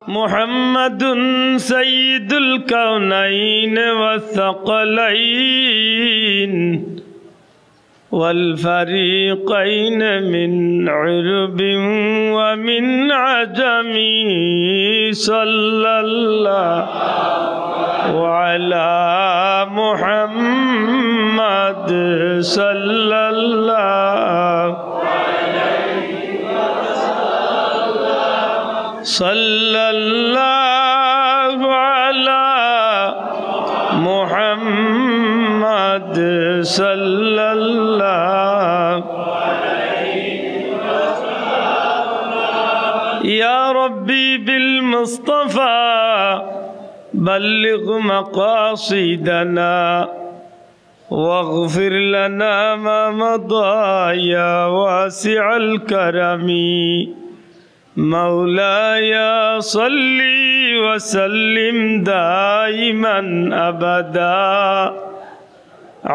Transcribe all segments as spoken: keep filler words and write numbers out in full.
محمد سيد الكونين والثقلين والفريقين من عرب ومن عجم. صلى الله على محمد، صلى الله، صلى الله على محمد، صلى الله. يا ربي بالمصطفى بلغ مقاصدنا واغفر لنا ما مضى يا واسع الكرم. مولاي صل وسلم دائما أبدا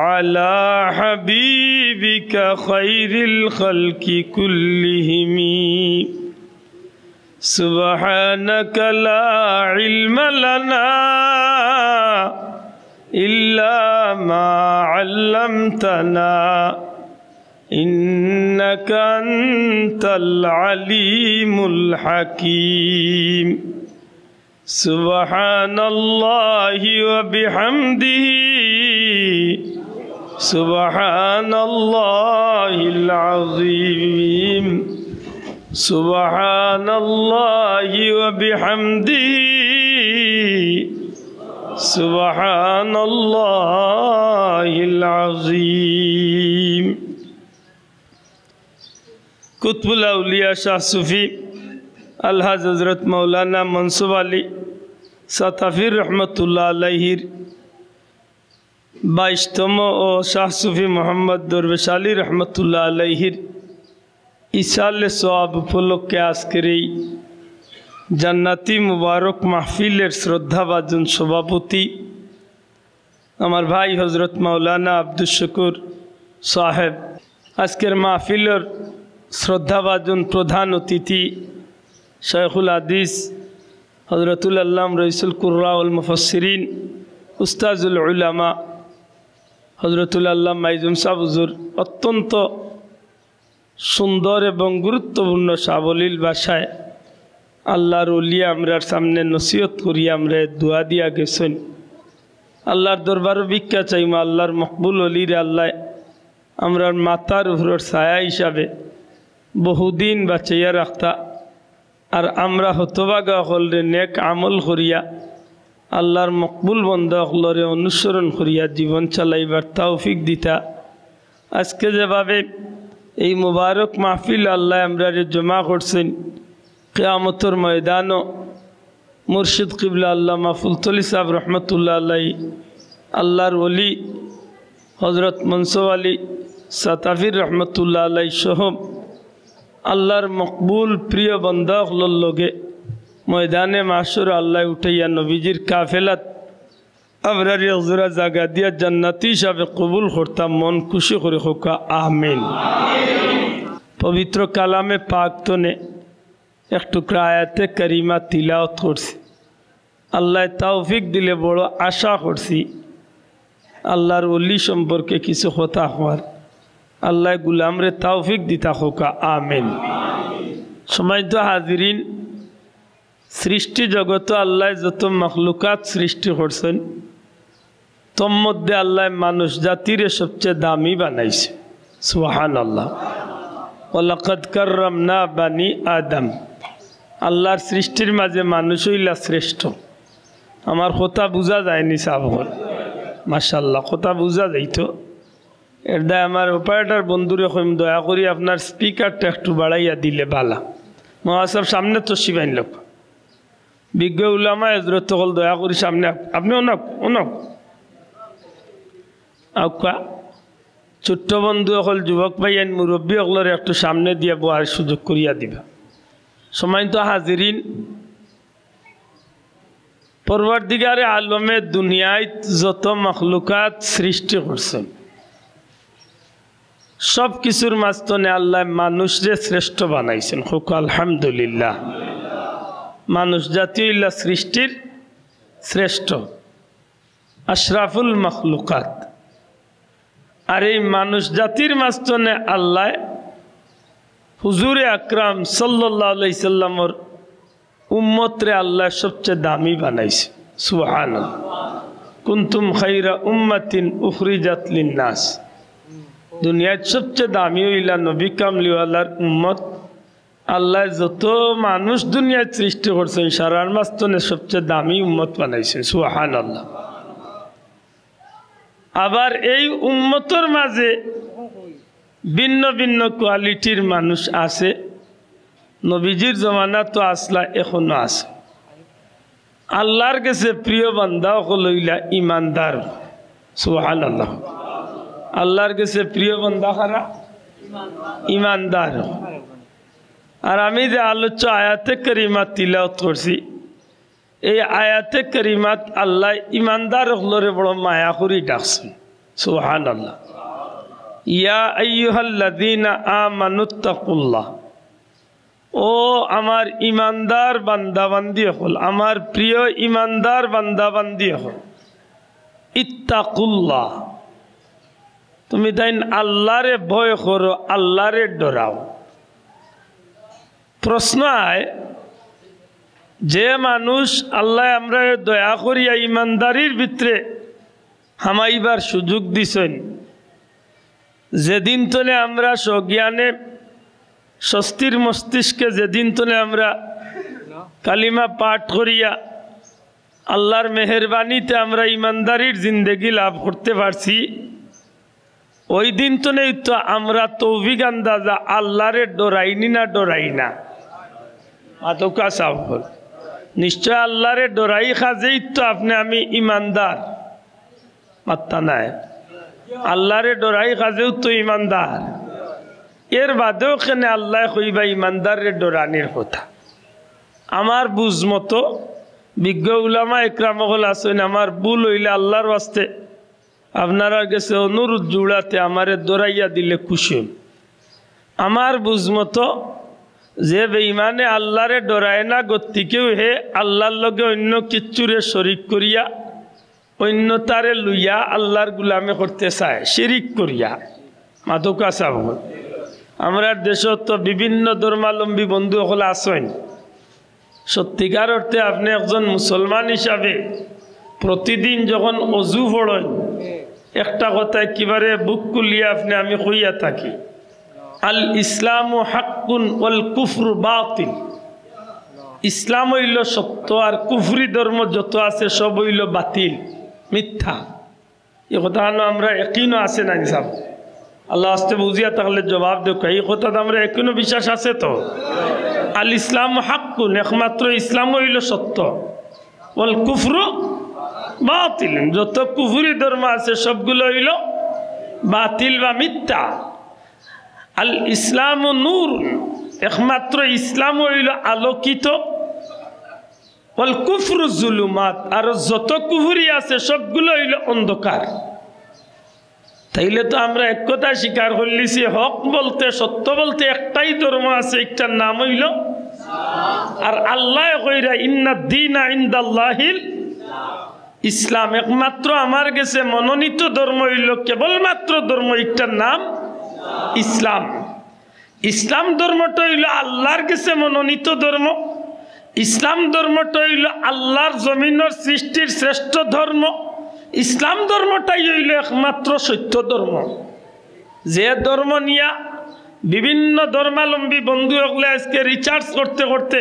على حبيبك خير الخلق كلهم. سبحانك لا علم لنا إلا ما علمتنا إنك أنت العليم الحكيم. سبحان الله وبحمده، سبحان الله العظيم، سبحان الله وبحمده، سبحان الله العظيم. কুতবুল আউলিয়া শাহ সুফি আলহাজ হজরত মাওলানা মনসুর আলী সাতাফির রহমতুল্লাহ আলাইহির বাইশতম ও শাহ সুফি মোহাম্মদ দরবেশ আলী রহমতুল্লাহ আলাইহির ইসালে সওয়াব উপলক্ষে আজকের এই জান্নাতি মুবারক মাহফিলের শ্রদ্ধাভাজন সভাপতি আমার ভাই হজরত মাওলানা আব্দুস শুকুর সাহেব, আজকের মাহফিলর শ্রদ্ধাভাজন প্রধান অতিথি শাইখুল হাদিস হজরতুল আল্লাম রইসুল কুররা ওয়াল মুফাসসিরিন উস্তাজুল উলামা হজরতুল আল্লাম মাইজুম সাহেব হুজুর অত্যন্ত সুন্দর এবং গুরুত্বপূর্ণ সাবলীল ভাষায় আল্লাহর ওলি আমরার সামনে নসিহত করিয়া আমরারে দোয়া দিয়া গেছইন। আল্লাহর দরবারো ভিক্ষা চাইমু, আল্লাহর মকবুল ওলিরে আল্লায় আমরার মাথার উপরর ছায়া হিসাবে বহুদিন বাঁচাইয়া রাখতা। আর আমরা হতভাগা অকলরে নেক আমল করিয়া আল্লাহর মকবুল বন্দা অকলরে অনুসরণ করিয়া জীবন চালাইবার তৌফিক দিতা। আজকে যেভাবে এই মুবারক মাহফিল আল্লায় আমরারে জমা করছইন, কিয়ামতর ময়দানো মুর্শিদ কিবলা আল্লামা ফুলতলি সাহেব রহমতুল্লাহ আলাই, আল্লাহর ওলি হজরত মনসুর আলী সাতাফির রহমতুল্লাহ আলাই সহ আল্লাহর মকবুল প্রিয় বন্দা অকলর লগে ময়দানে মাহশর আল্লায় উঠাইয়া নবীজির কাফেলাত আমরারে একজোড়া জাগা দিয়া জান্নাতি হিসাবে কবুল করতা, মন খুশি করি কউক্কা আমিন। পবিত্র কালামে পাক তনে এক টুকরা আয়াতে কারিমা তিলাওয়াত করছি। আল্লায় তৌফিক দিলে বড় আশা করছি আল্লাহর ওলি সম্পর্কে কিছু কথা কওয়ার। আল্লায় গুলামরে তৌফিক দিতা কউক্কা আমিন। সম্মানিত হাজিরিন, সৃষ্টি জগতো আল্লায় যত মখলুকাত সৃষ্টি করছইন, তন্মধ্যে আল্লায় মানুষ জাতিরে সবচেয়ে দামি বানাইছে। সুবহানাল্লাহ। ওয়ালাকাদ কাররামনা বানি আদম। আল্লাহর সৃষ্টির মাঝে মানুষ অইলা শ্রেষ্ঠ। আমার কথা বুঝা যায়নি সাব অকল? মাশাআল্লাহ, কথা বুঝা যাইতো। এর দায় আমার অপারেটর বন্ধুরে কইমু, দয়া করি আপনার স্পিকারটা একটু বাড়াইয়া দিলে বালা। মাওলানা সাব সামনে তশরিফ আনউক্কা। বিজ্ঞ উলামা হজরত অকল দয়া করি সামনে আউক। আপনে অনো আউক, অনো আউক। আউক্কা। ছোট্ট বন্ধু অকল, যুবক ভাইয়াইন, মুরব্বি অকলরে একটু সামনে দিয়া বওয়ার সুযোগ করিয়া দিবা। সম্মানিত হাজিরিন, পরওয়ারদিগারে আলমে দুনিয়াত যত মখলুকাত সৃষ্টি করছইন, সব কিছুর মাঝ তনে আল্লায় মানুষরে শ্রেষ্ঠ বানাইছইন। কউক্কা আলহামদুলিল্লাহ। মানুষ জাতি অইলা সৃষ্টির শ্রেষ্ঠ, আশরাফুল মখলুকাত। আর এই মানুষ জাতির মাঝখানে আল্লাহ হুজুরে আকরাম সাল্লাল্লাহু আলাইহি সাল্লামর উম্মতরে আল্লাহ সবচেয়ে দামি বানাইছে। সুবহানাল্লাহ। কুনতুম খাইরা উম্মাতিন উখরিজাত লিন্নাস। দুনিয়াত সবচেয়ে দামি অইলা নবী কামলিওয়ালার উম্মত। আল্লাহ যত মানুষ দুনিয়াত সৃষ্টি করছেন, সারার মাঝখানে সবচেয়ে দামি উম্মত বানাইছেন। সুবহানাল্লাহ। আবার এই উম্মতর মাঝে ভিন্ন ভিন্ন কোয়ালিটির মানুষ আছে। নবীজির জমানাত তো আসলা, এখনো আছে। আল্লাহর গেছে প্রিয় বান্দা অকল অইলা ইমানদার। সুবহানাল্লাহ। আল্লাহর গেছে প্রিয় বান্দা কারা? ইমানদার। আর আমি যে আলোচ্য আয়াতে কারিমা তিলাওয়াত করছি, এই আয়াতে কারিমাত আল্লাহ ইমানদার অকলরে বড় মায়া করি ডাকছেন। সুবহানাল্লাহ। ইয়া আইয়ুহাল্লাযীনা আমানুত্তাকুল্লাহ। ও আমার ইমানদার বান্দা বান্দি অকল, আমার প্রিয় ইমানদার বান্দা বান্দি অকল, ইত্তাকুল্লাহ, তুমি তাইন আল্লাহরে ভয় করো, আল্লাহরে ডরাও। প্রশ্ন আয়, যে মানুষ আল্লাহ আমরারে দয়া করিয়া ইমানদারির ভিতরে হামাইবার সুযোগ দিছইন, যেদিন তনে আমরা সজ্ঞানে স্বস্তির মস্তিষ্কে যেদিন তনে আমরা কালিমা পাঠ করিয়া আল্লাহর মেহেরবানিতে আমরা ইমানদারির জিন্দেগি লাভ করতে পারছি, ওই দিন তনেই তো আমরা তৌফিক আন্দাজা আল্লাহরে ডরাইনি না ডরাই না? মাতউক্কা সাফ অকল। নিশ্চয় আল্লাহরে ডরাই কাজেই তো আপনে আমি ইমানদার। মাত্তা নাই। আল্লাহরে ডরাই কাজেউ তো ইমানদার। এর বাদেও কেনে আল্লায় কইবা ইমানদাররে ডরানির কথা? আমার বুঝ মতো বিজ্ঞ উলামা একরাম অকল আছইন, আমার ভুল অইলে আল্লাহর ওয়াস্তে আপনারার গেছে অনুরোধ জুড়াতে আমারে ডরাইয়া দিলে খুশি অইমু। আমার বুঝ মতো যে বেঈমানে আল্লাহরে ডরায় না, গতিকেউ হে আল্লাহর লগে অইন্য কিচ্ছুরে শরিক করিয়া, অইন্যতারে লইয়া আল্লাহর গুলামি করতে চায়, শিরিক করিয়া। মাতউক্কা সাফ অকল। আমরার দেশো তো বিভিন্ন ধর্মাবলম্বী বন্ধু অকল আছইন। সত্যিকার অর্থে আপনে একজন মুসলমান হিসাবে প্রতিদিন যখন অজু পড়ইন, একটা কথা একেবারে বুক খুলিয়া আপনে আমি কইয়া থাকি, আল ইসলামু হাক্কুন ওয়াল কুফরু বাতিল। ইসলাম অইলো সত্য, আর কুফরি ধর্ম যত আছে সব অইলো বাতিল, মিথ্যা। ই কথাখানো আমরা একিনো আছে না ইনসাফ? আল্লাহ আস্তে বুঝিয়া থাকলে জবাব দেউক্কা। ই কথাত আমরা একিনো বিশ্বাস আছে তো? আল ইসলাম হাক্কুন, একমাত্র ইসলাম অইলো সত্য। ওয়াল কুফরু বাতিল, যত কুফরি ধর্ম আছে সবগুলো অইলো বাতিল বা মিথ্যা। আল ইসলামু নূর, একমাত্র ইসলাম অইলো আলোকিত। ওয়াল কুফরু জুলুমাত, আর যত কুফরি আছে সবগুলো অইলো অন্ধকার। তাইলে তো আমরা এক কথা স্বীকার করিলিছি, হক বলতে, সত্য বলতে একটাই ধর্ম আছে, একটার নাম অইলো, আর আল্লায় কইরা, ইন্নাদ দীনা ইনদাল্লাহিল ইসলাম, একমাত্র আমার গেছে মনোনীত ধর্ম অইলো কেবলমাত্র ধর্ম, একটার নাম ইসলাম। ইসলাম ধর্মটা অইলো আল্লাহর গেছে মনোনীত ধর্ম। ইসলাম ধর্মটা অইলো আল্লাহর জমিনর সৃষ্টির শ্রেষ্ঠ ধর্ম। ইসলাম ধর্মটাই অইলো একমাত্র সত্য ধর্ম। যে ধর্ম নিয়া বিভিন্ন ধর্মাবলম্বী বন্ধু অকলে আজকে research করতে করতে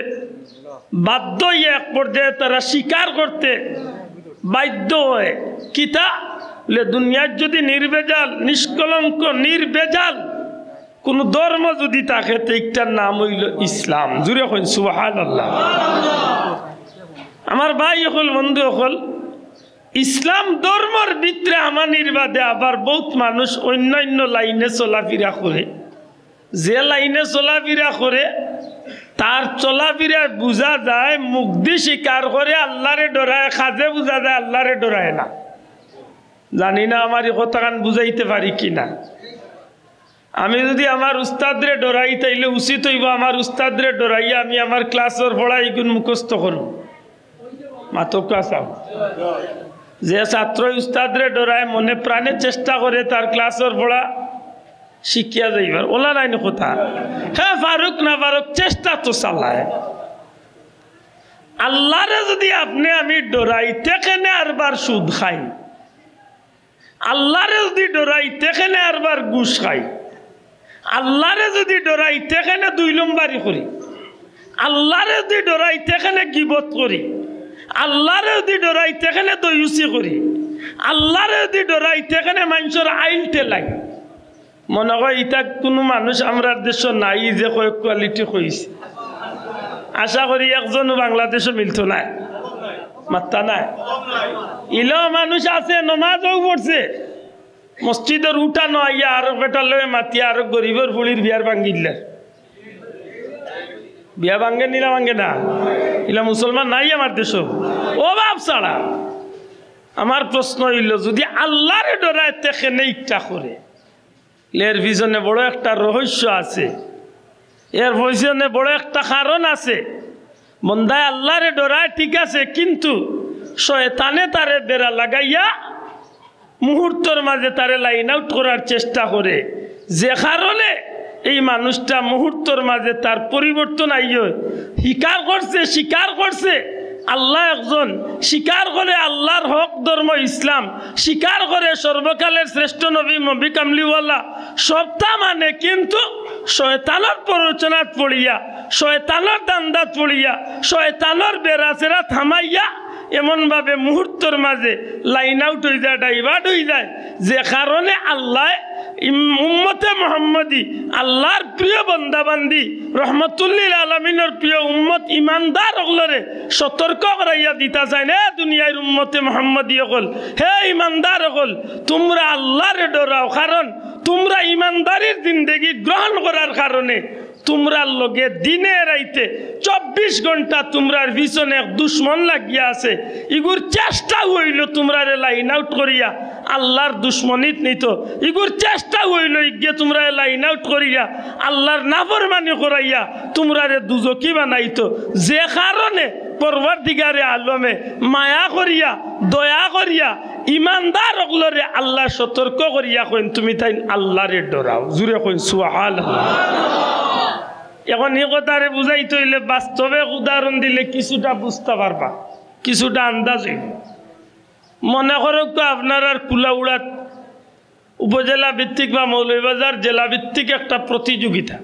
বাধ্য অইয়া এক পর্যায়ে তারা স্বীকার করতে বাধ্য অয়। কিতা? বলে, দুনিয়ার যদি নির্ভেজাল, নিষ্কলঙ্ক, নির্ভেজাল কোনো ধর্ম যদি থাকে, তে একটার নাম অইলো ইসলাম। জুরে কইন সুবহানাল্লাহ। আমার ভাই অকল, বন্ধু অকল, ইসলাম ধর্মর ভিতরে আমানির বাদে আবার বউত মানুষ অইন্য অইন্য লাইনে চলাফিরা করে। যে লাইনে চলাফিরা করে, তার চলাফিরায় বুঝা যায় মুখদি স্বীকার করে আল্লাহরে ডরায়, কাজে বুঝা যায় আল্লাহরে ডরায় না। জানি না আমার ই কথাখান বুঝাইতে পারি কি না। আমি যুদি আমার উস্তাদরে ডরাই, তাইলে উচিত অইবো আমার উস্তাদরে ডরাইয়া আমি আমার ক্লাসর পড়া ইগুন মুখস্থ করমু। মাতউক্কা চাও। যে ছাত্রয় উস্তাদরে ডরায়, মনে প্রাণে চেষ্টা করে তার ক্লাসর পড়া শিখিয়া যাইবার, অলা নায়নি কথা? হে পারউক না পারউক, চেষ্টা তো চালায়। আল্লারে যুদি আপনে আমি ডরাই, তে কেনে আরবার সুদ খাই? আল্লারে যুদি ডরাই, তে কেনে আরবার ঘুষ খাই? আল্লারে যুদি ডরাই, তে কেনে দুই নম্বরি করি? আল্লারে যুদি ডরাই, তে কেনে গিবত করি? আল্লারে যুদি ডরাই, তে কেনে দয়ুসি করি? আল্লারে যুদি ডরাই, তে কেনে মানষর আইল ঠেলাই? মনে কয় ইতা কুনু মানুষ আমরার দেশো নাই যে কয় কোয়ালিটি কইছে। আশা করি একজনও বাংলাদেশো মিলতো নায়, মাত্তা নায়। ইলাও মানুষ আছে, নমাজও পড়ছে, মসজিদর উঠানো আইয়া আরক বেটার লগে মাতিয়া আরক গরিবর ফুড়ির বিয়ার ভাঙ্গিল্লার। বিয়া ভাঙ্গে নি না ভাঙ্গে না? ইলা মুসলমান নাই আমার দেশো, অভাব ছাড়া। আমার প্রশ্ন অইলো, যুদি আল্লারে ডরায় তে কেনে ইকটা করে? এর পিছনে বড় একটা রহস্য আছে, এর পিছনে বড় একটা কারণ আছে। বন্দায় আল্লারে ডরায় ঠিক আছে, কিন্তু শয়তানে তারে বেড়া লাগাইয়া মুহূর্তর মাঝে তারে লাইন আউট করার চেষ্টা করে, যে কারণে এই মানুষটা মুহূর্তর মাঝে তার পরিবর্তন আইয়। স্বীকার করছে, স্বীকার করছে আল্লাহ একজন, স্বীকার করে আল্লার হক ধর্ম ইসলাম, স্বীকার করে সর্বকালের শ্রেষ্ঠ নবী, নবী কামলিওয়ালা, সবটা মানে, কিন্তু শয়তানর প্ররোচনাত পড়িয়া, শয়তানর ধান্দাত পড়িয়া, শয়তানর বেড়াছেড়াত হামাইয়া এমনভাবে মুহূর্তর মাঝে লাইন আউট অই যায়, ডাইভার্ট অই যায়, যে কারণে আল্লায় ইম-, উম্মতে মোহাম্মদী, আল্লার প্রিয় বন্দাবান্দি, রহমতুল্লিল আলামিনর প্রিয় উম্মত ইমানদার অকলরে সতর্ক করাইয়া দিতা চাইন, এ দুনিয়ার উম্মতে মোহাম্মদী অকল, হে ইমানদার অকল, তুমরা আল্লারে ডরাও, কারণ তুমরা ইমানদারির জিন্দেগি গ্রহণ করার কারণে তুমরার লগে দিনে রাইতে চব্বিশ ঘন্টা তুমরার পিছনে এক দুশমন লাগিয়া আছে। ইগুর চেষ্টা অইলো তুমরারে লাইন আউট করিয়া আল্লার দুশমনিত নিতো। ইগুর চেষ্টা অইলো ইগে তুমরারে লাইন আউট করিয়া আল্লার নাফরমানি করাইয়া তুমরারে দুজখি বানাইতো। যে কারণে পরওয়ারদিগারে আলমে মায়া করিয়া, দয়া করিয়া ইমানদার অকলরে আল্লায় সতর্ক করিয়া কইন, তুমি তাইন আল্লারে ডরাও। জুরে কইন সুবহানাল্লাহ। এখন ই কথারে বুঝাইতে অইলে বাস্তবে উদাহরণ দিলে কিছুটা বুঝতা পারবা, কিছুটা আন্দাজ অইবো। মনে করউক্কা আপনারার কুলাউড়াত উপজেলা ভিত্তিক বা মৌলভীবাজার জেলা ভিত্তিক একটা প্রতিযোগিতা,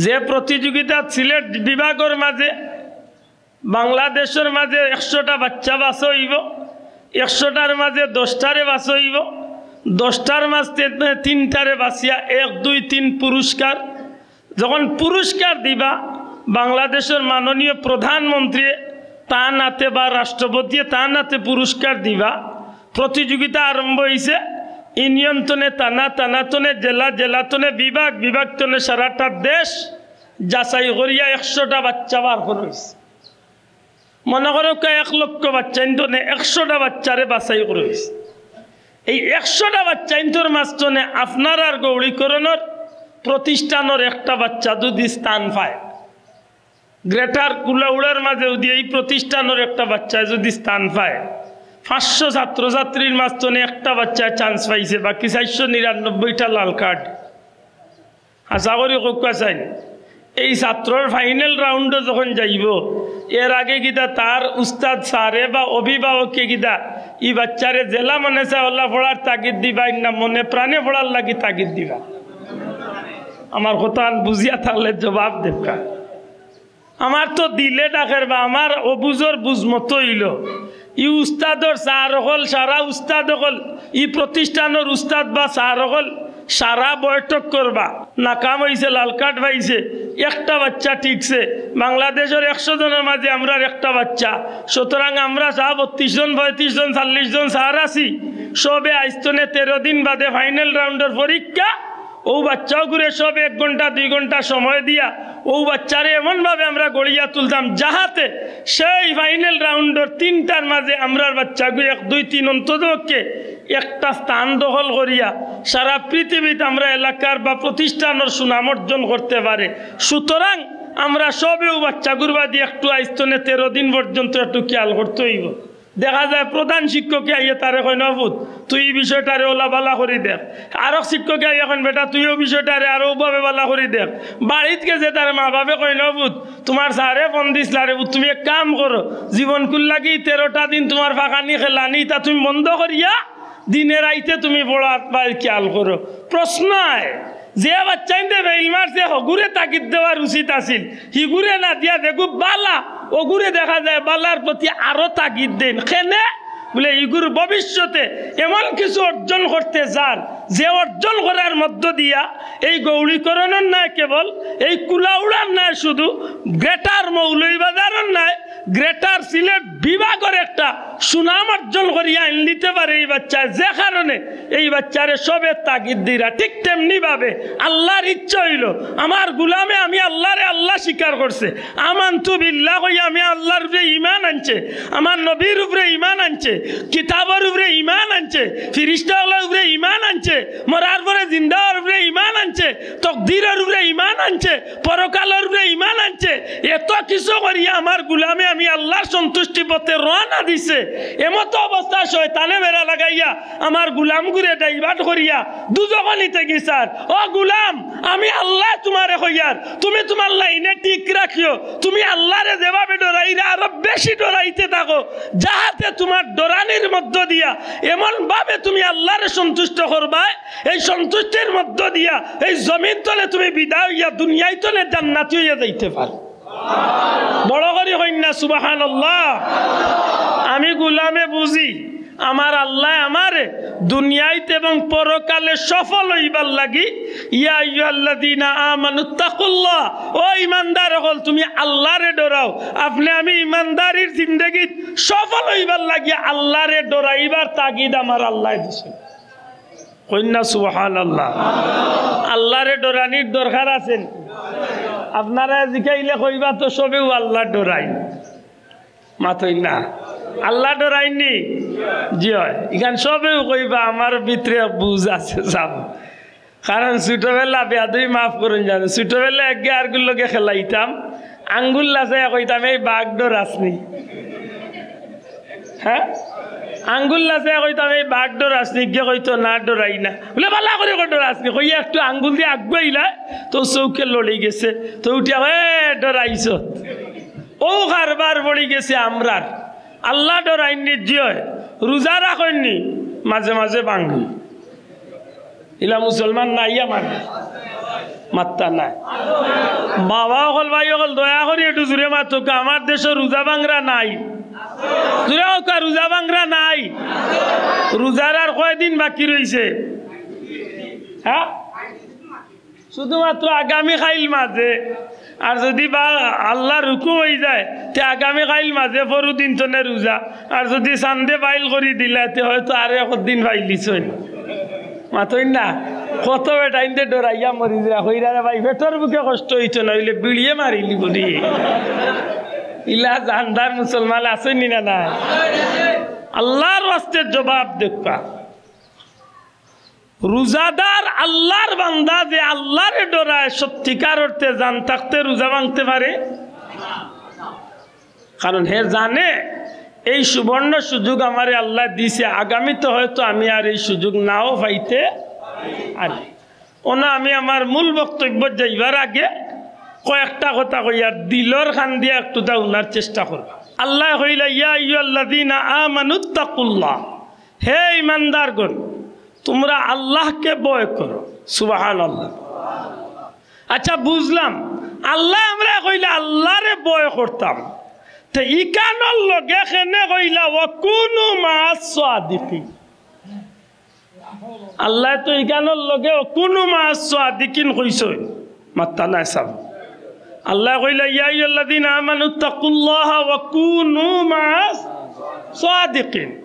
যে প্রতিযোগিতা সিলেট বিভাগর মাঝে বাংলাদেশর মাঝে একশোটা বাচ্চা বাছা অইবো, একশোটার মাঝে দশটারে বাছা অইবো, দশটার মাঝে তিনটারে বাছিয়া এক, দুই, তিন পুরস্কার। যখন পুরস্কার দিবা, বাংলাদেশর মাননীয় প্রধানমন্ত্রী তান আতে বা রাষ্ট্রপতিয়ে তান আতে পুরস্কার দিবা। প্রতিযোগিতা আরম্ভ অইছে, ইউনিয়ন তনে থানা, থানা তনে জেলা, জেলা তনে বিভাগ, বিভাগ তনে সারাটা দেশ যাচাই করিয়া একশোটা বাচ্চা বার করা অইছে। মনে করউক্কা এক লক্ষ বাচ্চাইন তনে একশোটা বাচ্চারে বাছাই করা অইছে। এই একশোটা বাচ্চাইন্তর মাঝ তনে আপনারার গৌড়ীকরণর প্রতিষ্ঠানর একটা বাচ্চা যুদি স্থান পায়, গ্রেটার কুলাউড়ার মাঝে যুদি এই প্রতিষ্ঠানর একটা বাচ্চায় যুদি স্থান পায়, পাঁচশো ছাত্রছাত্রীর মাঝ তনে একটা বাচ্চায় চান্স পাইছে, বাকি চারশো নিরানব্বইটা লাল কার্ড। আশা করি কউক্কা চাইন, এই ছাত্রর ফাইনাল রাউন্ডো যখন যাইবো, এর আগে কিতা তার উস্তাদ স্যারে বা অভিভাবকে কিতা ই বাচ্চারে যেলা মনে চায় অলা পড়ার তাগিদ দিবা, না মনে প্রাণে পড়ার লাগি তাগিদ দিবা? আমার কথাখান বুঝিয়া থাকলে জবাব দেউক্কা। আমার তো দিলে ডাকের বা আমার অবুঝর বুঝ মতো অইলো, ই উস্তাদর স্যার অকল, সারা উস্তাদ অকল, ই প্রতিষ্ঠানর উস্তাদ বা স্যার অকল সারা বৈঠক করবা, নাকাম অইছে, লাল কার্ড পাইছে, একটা বাচ্চা টিকছে, বাংলাদেশর একশো জনর মাঝে আমরার একটা বাচ্চা, সুতরাং আমরা চা বত্রিশ জন, পঁয়ত্রিশ জন, চল্লিশ জন স্যার আছি, সবে আইজ তনে তেরো দিন বাদে ফাইনাল রাউন্ডর পরীক্ষা, অউ বাচ্চাগুরে সব এক ঘন্টা দুই ঘন্টা সময় দিয়া অউ বাচ্চারে এমনভাবে আমরা গড়িয়া তুলতাম, যাহাতে সেই ফাইনাল রাউন্ডর তিনটার মাঝে আমরার বাচ্চাগু এক দুই তিন অন্ততপক্ষে একটা স্থান দখল করিয়া সারা পৃথিবীত আমরা এলাকার বা প্রতিষ্ঠানর সুনাম অর্জন করতে পারে। সুতরাং আমরা সবে অউ বাচ্চাগুর বাদে একটু আইস্তনে তেরো দিন পর্যন্ত একটু খেয়াল করতে অইবো। দেখা যায় প্রধান শিক্ষকে আইয়া তারে কইন, "ও পুত, তুই ই বিষয়টারে অলা বালা করি দেখ।" আরক শিক্ষকে আইয়া কইন, "বেটা, তুই অউ বিষয়টারে আরো অউভাবে বালা করি দেখ।" বাড়িত গেছে তার মা বাপে কইন, "ও পুত, তুমার স্যারে ফোন দিছলা রে পুত, তুমি এক কাম করো, জীবনকুর লাগি তেরোটা দিন তুমার ফাঁকানি খেলানি, ইতা তুমি বন্ধ করিয়া দিনে রাইতে তুমি পড়াত বা খেয়াল করো।" প্রশ্ন আয়, যে বাচ্চাইন্তে ফেইল মারছে, হগুরে তাগিদ দেওয়ার উচিত আছিল, হিগুরে না দিয়া দেখু বালা, অগুরে দেখা যায় বালার প্রতি আরো তাগিদ দেইন। কেনে? বলে, ইগুর ভবিষ্যতে এমন কিছু অর্জন করতে চার, যে অর্জন করার মধ্য দিয়া এই গৌড়ীকরণর নায় কেবল, এই কুলাউড়ার নায় শুধু, গ্রেটার মৌলভীবাজারর নায়, গ্রেটার সিলেট বিভাগর একটা সুনাম অর্জন করিয়া আইন দিতে পারে এই বাচ্চায়, যে কারণে এই বাচ্চারে সবে তাগিদ দিরা। ঠিক তেমনি ভাবে আল্লাহর ইচ্ছা অইলো, আমার গুলামে আমি আল্লাহরে আল্লাহ স্বীকার করছে, আমানতু বিল্লাহ কইয়া আমি আল্লাহর উপরে ঈমান আনছে, আমার নবীর উপরে ঈমান আনছে, কিতাবর উপরে ঈমান আনছে, ফিরিস্তা অকলর উপরে ঈমান আনছে, মরার পরে জিন্দা অওয়ার উপরে ঈমান আনছে, তকদিরর উপরে ঈমান আনছে, পরকালর উপরে ঈমান আনছে, এত কিছু করিয়া আমার গুলামে আমি আল্লাহর সন্তুষ্টি পথে রওয়ানা দিছে। এমতো অবস্থায় শয়তানে বেড়া লাগাইয়া আমার গুলামগুরে ডাইভার্ট করিয়া দুজখো নিতে গেছার। ও গুলাম, আমি আল্লায় তুমারে কইয়ার, তুমি তুমার লাইনে ঠিক রাখিও, তুমি আল্লাহরে যেভাবে ডরাইরা আরো বেশি ডরাইতে থাকো, যাহাতে তুমার ডরানির মধ্য দিয়া এমন ভাবে তুমি আল্লাহরে সন্তুষ্ট করবায়, এই সন্তুষ্টির মধ্য দিয়া এই জমিন তলে তুমি বিদায় অইয়া দুনিয়াই তলে জান্নাতি অইয়া যাইতে পারো। বড় করি কইন না সুবহানাল্লাহ। আমি গুলামে বুঝি, আমার আল্লায় আমারে দুনিয়াইত এবং পরকালে সফল অইবার লাগি, ইয়া আইয়ুহাল্লাযীনা আমানুত্তাকুল্লাহ, ও ইমানদার অকল, তুমি আল্লাহরে ডরাও। আপনে আমি ইমানদারির জিন্দেগিত সফল অইবার লাগি আল্লাহরে ডরাইবার তাগিদ আমার আল্লায় দিছে। কইন না সুবহানাল্লাহ। আল্লাহরে ডরানির দরকার আছে নি? আপনারা জিকাইলে কইবা তো সবেউ আল্লাহ ডরাইন। মাতইন না। আল্লাহ ডরাইন নি? জি অয়। ইখান সবেউ কইবা আমার ভিতরে বুঝ আছে সব। কারণ ছোটবেলা বেয়াদবি মাফ করইন জানো। ছোটবেলা একগে আরগুর লগে খেলাইতাম। আঙ্গুল লাচাইয়া কইতাম, "এই বাঘ ডরাস নি?" হ্যাঁ? আঙ্গুল লাচাইয়া কইতাম, "এই বাঘ ডরাস নি?" হিগে কইতো, "না, ডরাই না।" বলে, "বালা করি কও ডরাস নি?" কইয়া একটু আঙ্গুল দি আগুয়াইলা, তো চউখে লড়ি গেছে। তো উঠিয়া, "এ, ডরাইছত।" অউ কারবার পড়ি গেছে আমরার। আল্লাহ ডরাইন নি? জি অয়। রোজা রাখইন নি? মাঝে মাঝে ভাঙ্গি। ইলা মুসলমান নাই আমার, মাত্তা নাই। বাবা অকল, ভাই অকল, দয়া করি একটু জুরে মাতউক্কা, আমার দেশো রোজা ভাংরা নাই। জুরে কউক্কা, রোজা ভাংরা নাই। রোজার আর কয়দিন বাকি রইছে? হ্যাঁ, শুধুমাত্র আগামী কাইল মাঝে। আর যুদি বা আল্লাহর হুকুম অইযায়, তে আগামী কাইল মাঝে পরু দিন তনে রোজা। আর যুদি সানডে বাইল করি দিলায়, তে হয়তো আরো একদিন পাইলিছইন। মাতইন না, কত বেটাইন্তে ডরাইয়া মরি যা, কইরা রে ভাই, পেটর ভুকে কষ্ট অইতো না, অইলে বিড়িয়ে মারিলি বলি। ইলা জানদার মুসলমান আছইন নি না নাই? আল্লাহর ওয়াস্তে জবাব দেউক্কা। রোজাদার আল্লাহর বান্দা যে আল্লাহরে ডরায়, সত্যিকার অর্থে জান থাকতে রোজা ভাংতে পারে? কারণ হে জানে এই সুবর্ণ সুযোগ আমারে আল্লায় দিছে, আগামীতে হয়তো আমি আর এই সুযোগ নাও পাইতে পারি। অনো আমি আমার মূল বক্তব্যত যাইবার আগে কয়েকটা কথা কইয়া দিলর কান দিয়া একটু দাউনার চেষ্টা করবা। আল্লায় কইলা, "ইয়া আইয়ুহাল্লাযীনা আমানুত্তাকুল্লাহ।" হে ইমানদারগণ, তুমরা আল্লাহকে ভয় করো। সুবহানাল্লাহ। আচ্ছা, বুঝলাম, আল্লায় আমরারে কইলা আল্লাহরে ভয় করতাম, তে ইখানর লগে কেনে কইলা, "ওয়া কুনু মা'আস সাদিকিন"? আল্লায় তো ইখানর লগে "ওয়া কুনু মা'আস সাদিকিন" কইছইন, মাত্তা নাই সাব। আল্লায় কইলা, "ইয়া আইয়ুহাল্লাযীনা আমানুত্তাকুল্লাহা ওয়া কুনু মা'আস সাদিকিন।"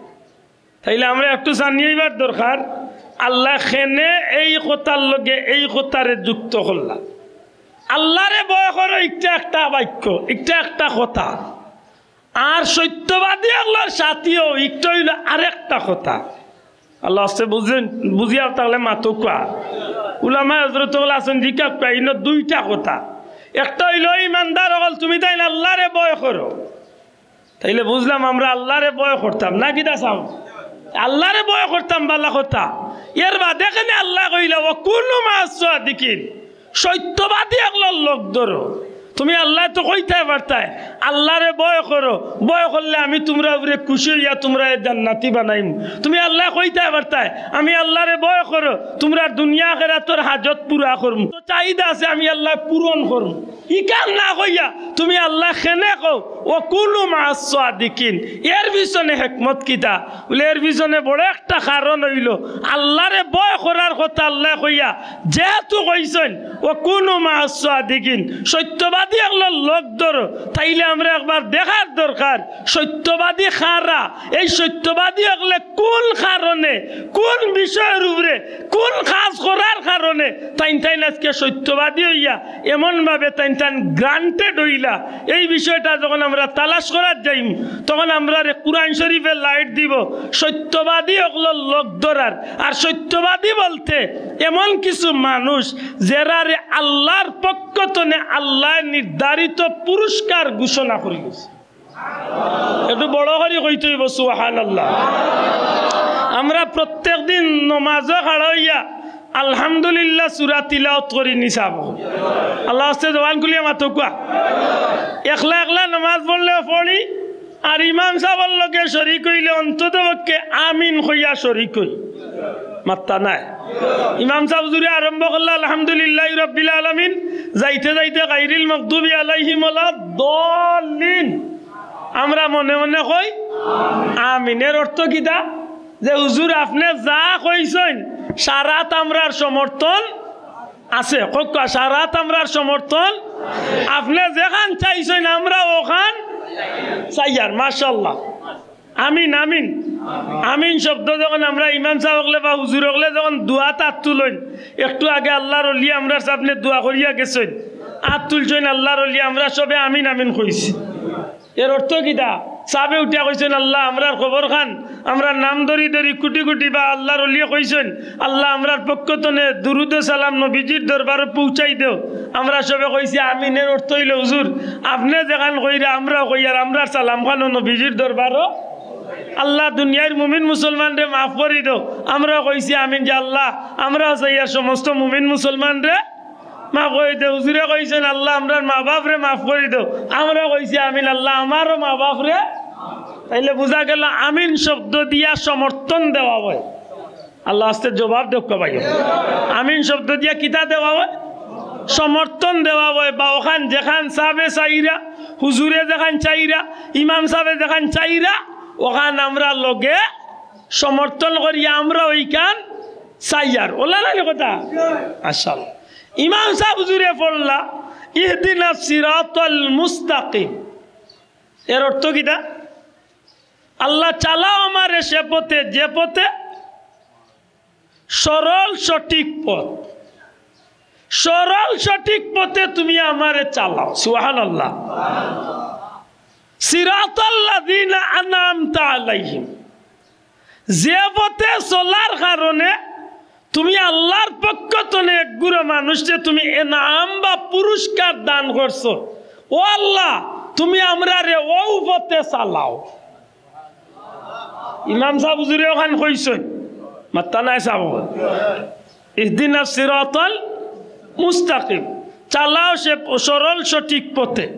তাইলে আমরা একটু জানিয়াইবার দরকার, আল্লায় কেনে এই কথার লগে এই কথারে যুক্ত করলা? আল্লারে ভয় করো, ইটা একটা বাক্য, ইটা একটা কথা। আর সত্যবাদী অকলর সাথী অও, ইটা অইলো আরেকটা কথা। আল্লাহ আস্তে বুঝেন, বুঝিয়া থাকলে মাতউক্কা। উলামায়ে হযরত অকল আছইন, জিকাউক্কা, ইনো দুইটা কথা। একটা অইলো, ইমানদার অকল, তুমি তাইন আল্লারে ভয় করো। তাইলে বুঝলাম আমরা আল্লারে ভয় করতাম, না কিতা চাও? আল্লারে ভয় করতাম, ভালা কথা। এর বাদে কেনে আল্লায় কইলা, "ওয়া কুনু মা'আস সাদিকিন।" সত্যবাদী অকলর লগ ধরো। তুমি আল্লায় তো কইতায় পারতায়, "আল্লারে ভয় করো, ভয় করলে আমি তুমরার উপরে খুশি অইয়া তুমরারে জান্নাতি বানাইমু।" তুমি আল্লায় কইতায় পারতায়, "আমি আল্লারে ভয় করো, তুমরার দুনিয়া আখেরাতর হাজত পুরা করমু।" তো চাহিদা আছে, আমি আল্লায় পূরণ করমু। ইখান না কইয়া তুমি আল্লায় কেনে কও, "ওয়া কুনু মা'আস সাদিকিন।" এর পিছনে হেকমত কিতা? বলে, এর পিছনে বড় একটা কারণ অইলো, আল্লারে ভয় করার কথা আল্লায় কইয়া যেহেতু কইছইন, "ওয়া কুনু মা'আস সাদিকিন", সত্যবাদী অকলর লগ ধরো, তাইলে আমরা একবার দেখার দরকার, সত্যবাদী কারা, এই সত্যবাদী অকলে কোন কারণে, কোন বিষয়র উপরে, কোন কাজ করার কারণে তাইন তাইন আজকে সত্যবাদী অইয়া এমনভাবে তাইন তাইন granted অইলা। এই বিষয়টা যখন আমরা তালাশ করার যাইমু, তখন আমরারে কুরআন শরীফে light দিবো সত্যবাদী অকলর লগ ধরার। আর সত্যবাদী বলতে এমন কিছু মানুষ, যেরারে আল্লার পক্ষ তনে আল্লায় নির্ধারিত পুরস্কার ঘোষণা করি গেছে। একটু বড় করি কইতে অইবো, সুবহানাল্লাহ। আমরা প্রত্যেক দিন নমাজো খাড়া অইয়া আলহামদুলিল্লাহ সূরা তিলাওয়াত করি নি সাব। আল্লাহ আস্তে জবান খুলিয়া মাতউক্কা। একলা একলা নমাজ পড়লেও পড়ি, আর ইমাম সাবর লগে শরিক অইলে অন্তত পক্ষে আমিন কইয়া শরিক অই। মাত্তা নাই। ইমাম সাব জুরে আরম্ভ করলা আলহামদুলিল্লাহি রাব্বিল আলামিন, যাইতে যাইতে গাইরিল মাগদুবি আলাইহিম ওয়ালাদ দাল্লিন। আমরা মনে মনে কই, "আমিন।" এর অর্থ কিতা? যে, "হুজুর, আপনে যা কইছইন, সারাত আমরার সমর্থন আছে।" কউক্কা, "সারাত আমরার সমর্থন, আপনে যেখান চাইছইন, আমরা অখান চাইয়ার।" মাশাআল্লাহ। আমিন, আমিন। আমিন শব্দ যখন আমরা ইমাম সাব অকলে বা হুজুর অকলে যখন দোয়াত আত তুলইন, একটু আগে আল্লার ওলি আমরার সামনে দোয়া করিয়া গেছইন, আত তুলছইন আল্লার ওলি, আমরা সবে আমিন, আমিন কইছি। এর অর্থ কিতা? সাবে উঠিয়া কইছইন, "আল্লাহ, আমরার খবর খান, আমরার নাম ধরি ধরি কুটি কুটি বা আল্লার ওলিয়ে কইছইন, আল্লাহ, আমরার পক্ষ তনে দুরুদ ও সালাম নবীজির দরবারো পৌঁছাই দেও।" আমরা সবে কইছি, "আমিন।" এর অর্থ অইলো, "হুজুর, আপনে যেখান কইরা, আমরাও কইয়ার, আমরার সালাম খানও নবীজির দরবারো।" আল্লাহ, দুনিয়ার মুমিন মুসলমানরে মাফ করি দেও। আমরাও কইছি, "আমিন।" যে আল্লাহ, আমরাও চাইয়ার সমস্ত মুমিন মুসলমানরে মাফ করি দেও। হুজুরে কইছইন, "আল্লাহ, আমরার মা বাপরে মাফ করি দেও।" আমরাও কইছি, "আমিন।" আল্লাহ, আমারও মা বাপরে। তাইলে বুঝা গেল, আমিন শব্দ দিয়া সমর্থন দেওয়া অয়। আল্লাহ আস্তে জবাব দেউক্কা ভাই। আমিন শব্দ দিয়া কিতা দেওয়া অয়? সমর্থন দেওয়া অয়। বা অখান যেখান সাবে চাইরা, হুজুরে যেখান চাইরা, ইমাম সাবে যেখান চাইরা, অখান আমরা লগে সমর্থন করি, আমরা অইখান চাইয়ার। অলা নানি কথা? আচ্ছা। ইমাম সাব হুজুরে পড়লা, "ইহদিনাস সিরাতাল মুস্তাকিম।" এর অর্থ কিতা? "আল্লাহ, চালাও আমারে সে পথে, যে পথে সরল সঠিক পথ। সরল সঠিক পথে তুমি আমারে চালাও।" সুবহানাল্লাহ। সিরাতাল্লাযিনা আনআমতা আলাইহিম। যে পথে চলার কারণে তুমি আল্লার পক্ষ তনে এক গুরা মানুষরে তুমি এনাম বা পুরস্কার দান করছো। ও আল্লাহ, তুমি আমরারে অউ পথে চালাও। ইমাম সাব হুজুরে অখান কইছইন, মাত্তা নাই সাব। ইহদিনাস সিরাতাল মুস্তাকিম, চালাও সে সরল সঠিক পথে।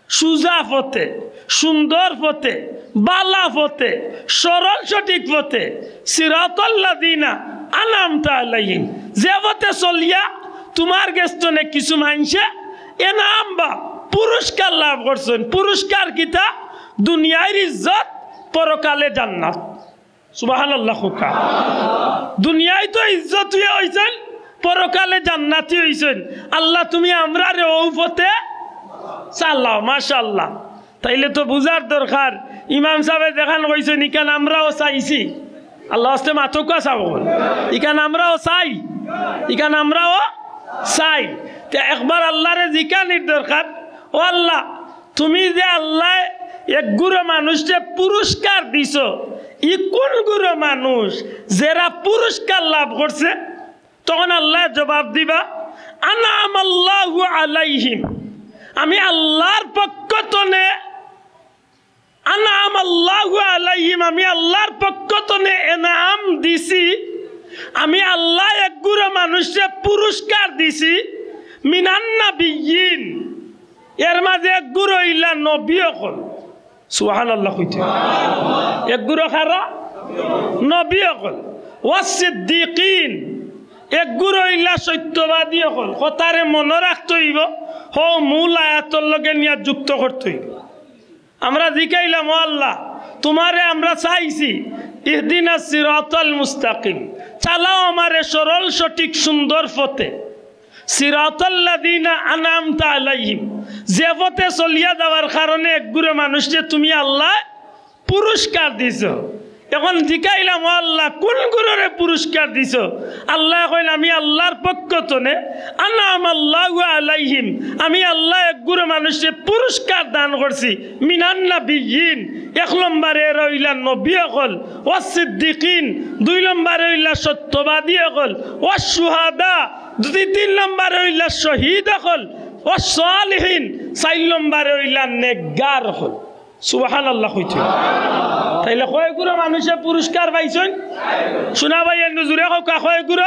সুজা পথে, সুন্দর পথে, বালা পথে, সরল সঠিক পথে, সিরাতাল্লাযিনা আনআমতা আলাইহিম, যে পথে চলিয়া তুমার গেছ তনে কিছু মানষে এনাম বা পুরস্কার লাভ করছইন। পুরস্কার কিতা? দুনিয়ার ইজ্জত, পরকালে জান্নাত। সুবহানাল্লাহ কউক্কা। দুনিয়ায় তো ইজ্জতি অইছইন, পরকালে জান্নাতি অইছইন। আল্লাহ, তুমি আমরারে অউ পথে চালাও। মাশাআল্লাহ। তাইলে তো বুঝার দরকার, ইমাম সাবে যেখান কইছইন, ইখান আমরাও চাইছি। আল্লাহ আস্তে মাতউক্কা চাও। ইখান আমরাও চাই, ইখান আমরাও চাই। তে একবার আল্লাহরে জিকানির দরকার, "ও আল্লাহ, তুমি যে আল্লাহ এক গুরু মানুষরে পুরস্কার দিছো, ই কোন গুরু মানুষ যেরা পুরস্কার লাভ করছে?" তখন আল্লাহ জবাব দিবা, "আনআমাল্লাহু আলাইহিম, আমি আল্লাহর পক্ষ তনে, আনআমাল্লাহু আলাইহিম, আমি আল্লাহর পক্ষ তনে এনাম দিছি, আমি আল্লাহ এক গুরু মানুষরে পুরস্কার দিছি, মিনান নাবিয়্যিন, এর মাঝে এক গুরু অইলা নবী অকল।" সুবহানাল্লাহ কইতে। এক গুরু কারা? নবী অকল। ওয়াস সিদ্দিকিন, এক গুরু অইলা সত্যবাদী অকল। কথারে মনো রাখতে অইবো, হউ মূল আয়াতর লগে নিয়া যুক্ত করতে অইবো। আমরা জিকাইলাম, "ও আল্লাহ, তুমারে আমরা চাইছি, ইহদিনাস সিরাতাল মুস্তাকিম, চালাও আমারে সরল সঠিক সুন্দর পথে।" সিরাতাল্লাযিনা আনআমতা আলাইহিম, যে পথে চলিয়া যাওয়ার কারণে এক গুরু মানুষরে তুমি আল্লাহ পুরস্কার দিছো। এখন জিকাইলাম, "ও আল্লাহ, কোন গুরুরে পুরস্কার দিছো?" আল্লাহ কইন, "আমি আল্লাহর পক্ষ তনে, আনআমাল্লাহু আলাইহিম, আমি আল্লাহ এক গুরু মানুষরে পুরস্কার দান করছি, মিনান নাবিয়্যিন, এক নম্বরে এরা অইলা নবী অকল, ওয়াস সিদ্দিকিন, দুই নম্বরে অইলা সত্যবাদী অকল, ওয়াস শুহাদা, দুই তিন নম্বরে অইলা শহীদ অকল, ওয়াস সালিহিন, চাইর নম্বরে অইলা নেককার অকল।" সুবহানাল্লাহ কইতে। তাইলে কয় গুরু মানুষে পুরস্কার পাইছইন? শুনা ভাই, একটু জুরে কউক্কা, কয় গুরু?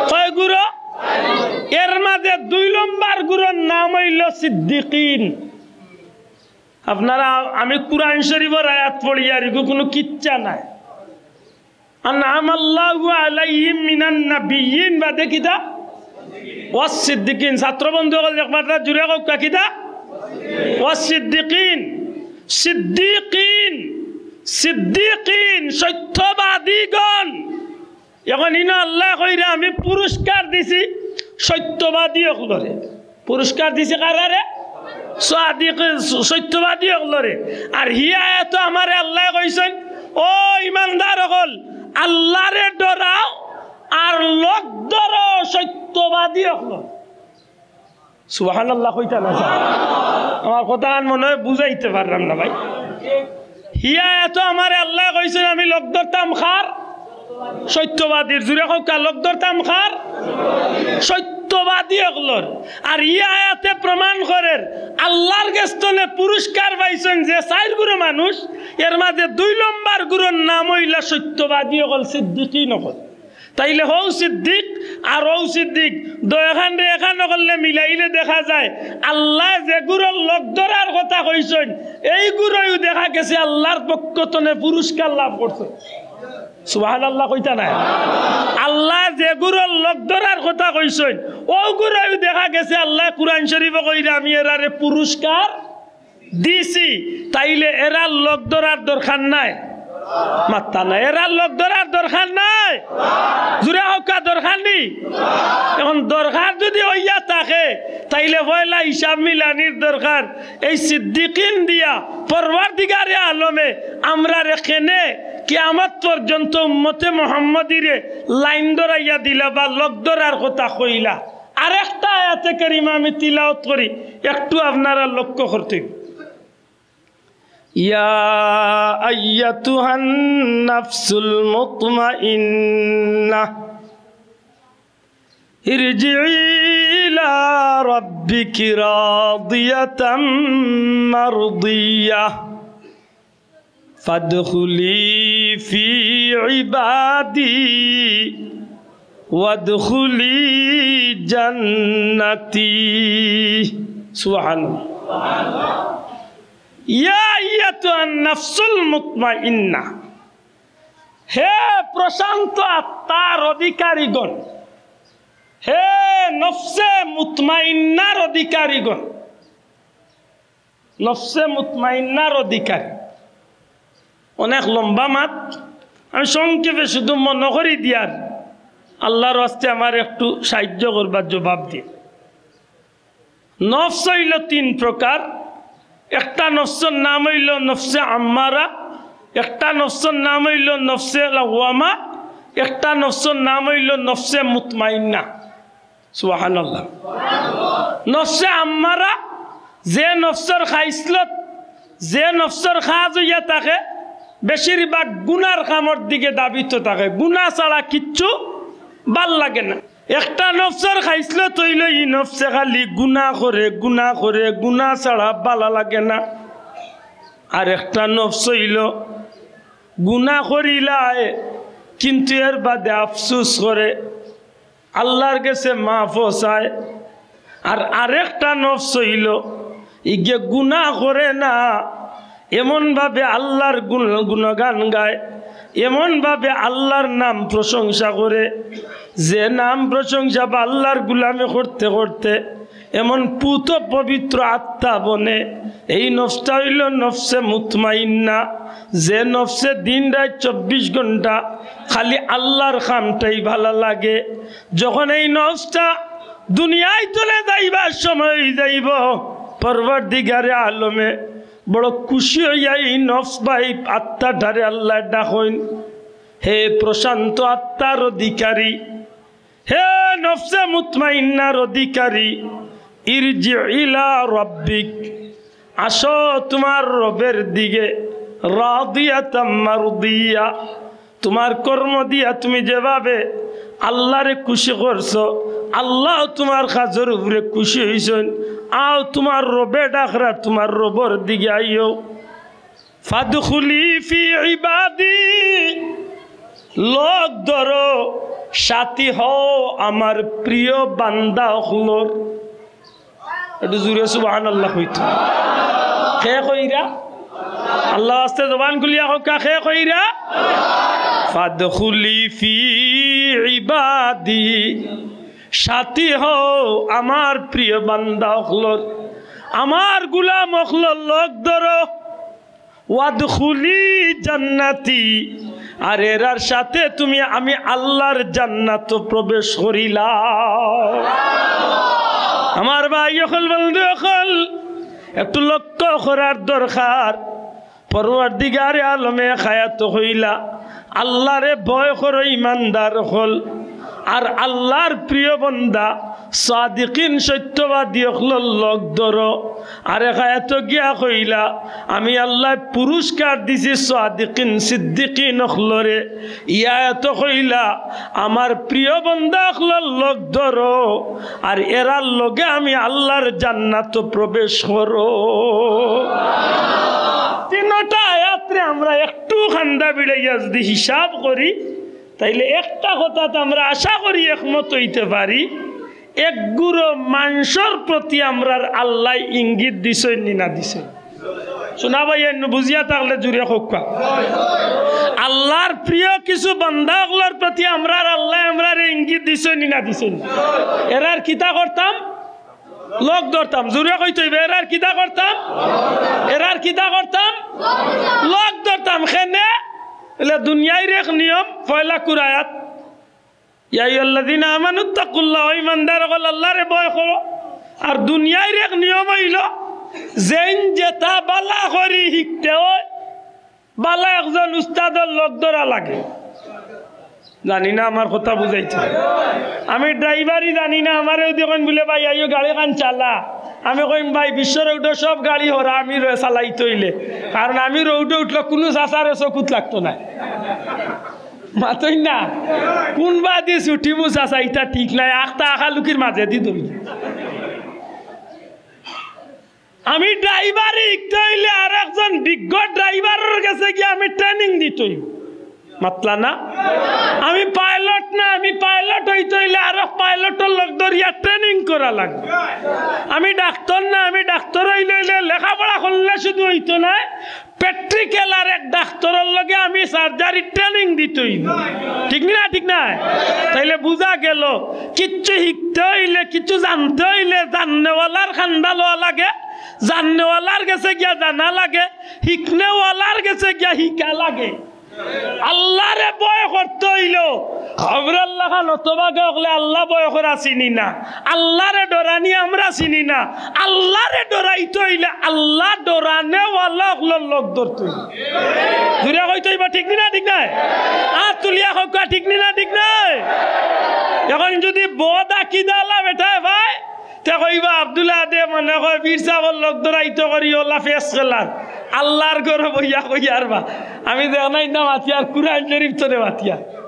কয় গুরু? এর মাঝে দুই নম্বর গুরুর নাম অইলো সিদ্দিকিন। আপনারা, আমি কুরআন শরীফর আয়াত পড়ি আর ইগু কুনু কিচ্ছা নায়। আনআমাল্লাহু আলাইহিম মিনান নাবিয়্যিন বাদে কিতা? ওয়াস সিদ্দিকিন। ছাত্র বন্ধু অকল একবার জুরে কউক্কা কিতা? ওয়াস সিদ্দিকিন। সিদ্দিকিন, সিদ্দিকিন, সত্যবাদীগণ। এখন ইনো আল্লাহ কইরা আমি পুরস্কার দিছি সত্যবাদী অকলরে। পুরস্কার দিছে কারারে? সাদিক, সত্যবাদী অকলরে। আর হি আয়াতো আমারে আল্লাহ কইছইন, "ও ইমানদার অকল, আল্লাহরে ডরাও আর লগ ধরো সত্যবাদী অকলর।" সুবহানাল্লাহ কইতা না স্যার? আমার কথা আর মনে হয় বুঝাইতে পারলাম না ভাই। হি আয়াতো আমারে আল্লাহ কইছইন, আমি লগ ধরতাম কার? সত্যবাদীর। জুরে কউক্কা, লগ ধরতাম কার? সত্যবাদী অকলর। আর ই আয়াতে প্রমাণ করের, আল্লাহর গেছ তনে পুরস্কার পাইছইন যে চাইর গুরু মানুষ, এর মাঝে দুই নম্বর গুরুর নাম অইলা সত্যবাদী অকল, সিদ্দিকিন অকল। তাইলে হউ সিদ্দিক আর অউ সিদ্দিক, দুইখানরে একখান করলে মিলাইলে দেখা যায়, আল্লায় যে গুরুর লগ ধরার কথা কইছইন, এই গুরুয়ও দেখা গেছে আল্লাহর পক্ষ তনে পুরস্কার লাভ করছে। সুবহানাল্লাহ কইতা নায়? আল্লায় যে গুরুর লগ ধরার কথা কইছইন, অউ গুরুয়ও দেখা গেছে আল্লায় কুরআন শরীফো কইরা, "আমি এরারে পুরস্কার দিছি।" তাইলে এরার লগ ধরার দরকার নাই? মাত্তা নাই। এরার লগ ধরার দরকার নাই? জুরে কউক্কা, দরকার নি? এখন দরকার যুদি অইয়া থাকে, তাইলে পয়লা হিসাব মিলানির দরকার। এই সিদ্দিকিন দিয়া পরওয়ারদিগারে আলমে আমরারে কেনে কিয়ামত পর্যন্ত উম্মতে মুহাম্মদীরে লাইন ধরাইয়া দিলা বা লগ ধরার কথা কইলা। আরেকটা আয়াতে কারিমা আমি তিলাওয়াত করি, একটু আপনারা লক্ষ্য করতে। يا أيتها النفس المطمئنة ارجعي إلى ربك راضية مرضية فادخلي في عبادي وادخلي جنتي। سبحان الله। يا أيتها النفس المطمئنة, হে প্রশান্ত আত্মার অধিকারীগণ, হে নফসে মুতমাইন্নার অধিকারীগণ, নফসে মুতমাইন্নার অধিকারী। অনেক লম্বা মাত, আমি সংক্ষেপে শুধু মনো করি দিয়ার, আল্লাহর ওয়াস্তে আমারে একটু সাহায্য করবার জবাব দিয়া। নফস অইলো তিন প্রকার। একটা নফসর নাম অইলো নফসে আম্মারা, একটা নফসর নাম অইলো নফসে লাওয়ামা, একটা নফসর নাম অইলো নফসে মুতমাইন্না। সুবহানাল্লাহ। নফসে আম্মারা, যে নফসর খাইসলত, যে নফসর খাজ অইয়া থাকে, বেশিরভাগ গুনার কামর দিকে দাবিত থাকে, গুনা ছাড়া কিচ্ছু ভালা লাগে না। একটা নফসর খাইসলত অইলো, ই নফসে খালি গুনা করে, গুনা করে, গুনা ছাড়া ভালা লাগে না। আর একটা নফস অইলো গুনা করিলায়, কিন্তু এর বাদে আফসুস করে, আল্লার গেছে মাফও চায়। আর আরেকটা নফস অইলো, ইগে গুনা করে না, এমনভাবে আল্লার গুণ-, গুণগান গায়, এমনভাবে আল্লার নাম প্রশংসা করে, যে নাম প্রশংসা বা আল্লার গুলামি করতে করতে এমন পুত পবিত্র আত্মা বনে। এই নফসটা অইলো নফসে মুতমাইন্না, যে নফসে দিন রাইত চব্বিশ ঘন্টা খালি আল্লার কামটাই ভালা লাগে। যখন এই নফসটা দুনিয়ার তনে যাইবার সময় অইযাইবো, পরওয়ারদিগারে আলমে বড় খুশি অইয়া এই নফস বা এই আত্মাটারে আল্লায় ডাকইন, "হে প্রশান্ত আত্মার অধিকারী, হে নফসে মুতমাইন্নার অধিকারী, ইরজি ইলা রাব্বিক, আসো তুমার রবের দিকে, রাদিয়াতাম মারদিয়া।" তুমার কর্ম দিয়া তুমি যেভাবে আল্লারে খুশি করছো, আল্লাও তুমার কাজর উপরে খুশি অইছইন। আও তুমার রবে ডাকরা, তুমার রবর দিকে আইও। ফাদখুলি ফি ইবাদি, লগ ধরো, সাথী হও আমার প্রিয় বান্দা অকলর। একটু জুরে সুবহানাল্লাহ কইতো। কে কইরা? আল্লার ওয়াস্তে জবান খুলিয়া কউক্কা, কে কইরা? ফাদখুলি ফি ইবাদি, সাথী হও আমার প্রিয় বান্দা অকলর, আমার গুলাম অকলর লগ ধরো। ওয়াদখুলি জান্নাতি, আর এরার সাথে তুমি আমি আল্লার জান্নাতো প্রবেশ করিলাও। আমার ভাই অকল, বন্ধু অকল, একটু লক্ষ্য করার দরকার। পরওয়ারদিগারে আলমে এক আয়াতো কইলা, আল্লারে ভয় করো ইমানদার অকল, আর আল্লার প্রিয় বান্দা সাদিকিন সত্যবাদী অকলর লগ ধরো। আরেক আয়াতো গিয়া কইলা, আমি আল্লায় পুরস্কার দিছি সাদিকিন সিদ্দিকিন অকলরে। ই আয়াতো কইলা, আমার প্রিয় বান্দা অকলর লগ ধরো, আর এরার লগে আমি আল্লার জান্নাতো প্রবেশ করো। তিনটা আয়াতরে আমরা একটু কান্দা ভিড়াইয়া যদি হিসাব করি, তাইলে একটা কথাত আমরা আশা করি একমত অইতে পারি, এক গুরু মানষর প্রতি আমরার আল্লায় ইঙ্গিত দিছইন নি না দিছইন? শুনা ভাই, এমনে বুঝিয়া থাকলে জুরে কউক্কা। আল্লার প্রিয় কিছু বান্দা অকলর প্রতি আমরার আল্লায় আমরারে ইঙ্গিত দিছইন নি না দিছইন? এরার কিতা করতাম? লগ ধরতাম। জুরে কইতে অইবো, এরার কিতা করতাম? এরার কিতা করতাম? লগ ধরতাম। কেনে? এলা দুনিয়ার এক নিয়ম, পয়লা কুরায়াত, ইয়া আইয়ুহাল্লাযীনা আমানুত্তাকুল্লাহ, ও ইমানদার অকল, আল্লারে ভয় করো। আর দুনিয়ার এক নিয়ম অইলো, যেইন যেতা ভালা করি হিকতে অয়, ভালা একজন উস্তাদর লগ ধরা লাগে। জানি না আমার কথা বুঝাইতে। আমি ড্রাইভারি জানি না, আমারে যদি কইন বুলে, "ভাই, আইও গাড়িখান চালা।" আমি কইম, "ভাই, বিশ্ব রোডো সব গাড়ি হরা, আমি রে চালাইতে অইলে।" কারণ আমি রোডো উঠলে কুনু চাচারে চকুত লাগতো নায়। মাতইন না। কুনবাদি ছুটিমু চাচা, ইতা ঠিক নায়। আখতা আখালুকির মাজেদি ধরি। আমি ড্রাইভারি হিকতে অইলে আরেকজন বিজ্ঞ ড্রাইভারর গেছে গিয়া আমি ট্রেনিং দিতে অইবো। মাতলা না? আমি পাইলট না, আমি পাইলট অইতে অইলে আরক পাইলটর লগ ধরিয়া ট্রেনিং করা লাগবো। আমি ডাক্তর না, আমি ডাক্তর অইলে অইলে লেখাপড়া করলে শুধু অইতো নায়, প্র্যাকটিক্যাল আরেক ডাক্তরর লগে আমি সার্জারি ট্রেনিং দিতে অইবো। ঠিক নি না? ঠিক নায়? তাইলে বুঝা গেল, কিচ্ছু হিকতে অইলে, কিচ্ছু জানতে অইলে জাননেওয়ালার কান্দা লওয়া লাগে, জাননেওয়ালার গেছে গিয়া জানা লাগে, হিকনেওয়ালার গেছে গিয়া হিকা লাগে। আল্লারে ভয় করতে অইলো, আমরার লাখান হতভাগা অকলে আল্লা ভয় করা চিনি না, আল্লারে ডরানি আমরা চিনি না। আল্লারে ডরাইতে অইলে আল্লা ডরানেওয়ালা অকলর লগ ধরতে অইবো। জুরে কইতে অইবো, ঠিক নি না, ঠিক নায়? আত তুলিয়া কউক্কা, ঠিক নি না, ঠিক নায়? অখন যুদি বদ আকিদাআলা বেটায় পায়, তে কইবা, "আব্দুল আহাদে মনে কয় পীর সাবর লগ ধরাইতো করি অলা ফেস খেলার।" আল্লার ঘরো বইয়া কইয়ার বা। আমি দেখরাম না মাতিয়ার, কুরআন শরিফ তনে মাতিয়ার।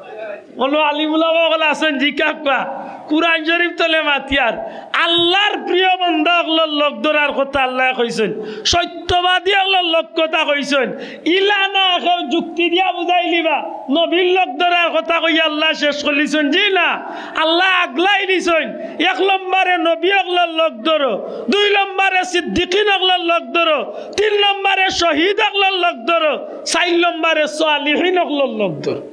অনো আলিম উলামা অকল আছইন, জিকাউক্কা, কুরআন শরিফ তনে মাতিয়ার। আল্লার প্রিয় বান্দা অকলর লগ ধরার কথা আল্লায় কইছইন, সত্যবাদী অকলর লগ কথা কইছইন। ইলা না কেউ যুক্তি দিয়া বুঝাইলিবা, নবীর লগ ধরার কথা কইয়া আল্লায় শেষ করিলিছইন। জি না, আল্লায় আগলাই দিছইন। এক লম্বরে নবী অকলর লগ ধরো, দুই লম্বরে সিদ্দিকিন অকলর লগ ধরো, তিন লম্বরে শহীদ অকলর লগ ধরো, চাইর লম্বরে সালিহিন অকলর লগ ধরো।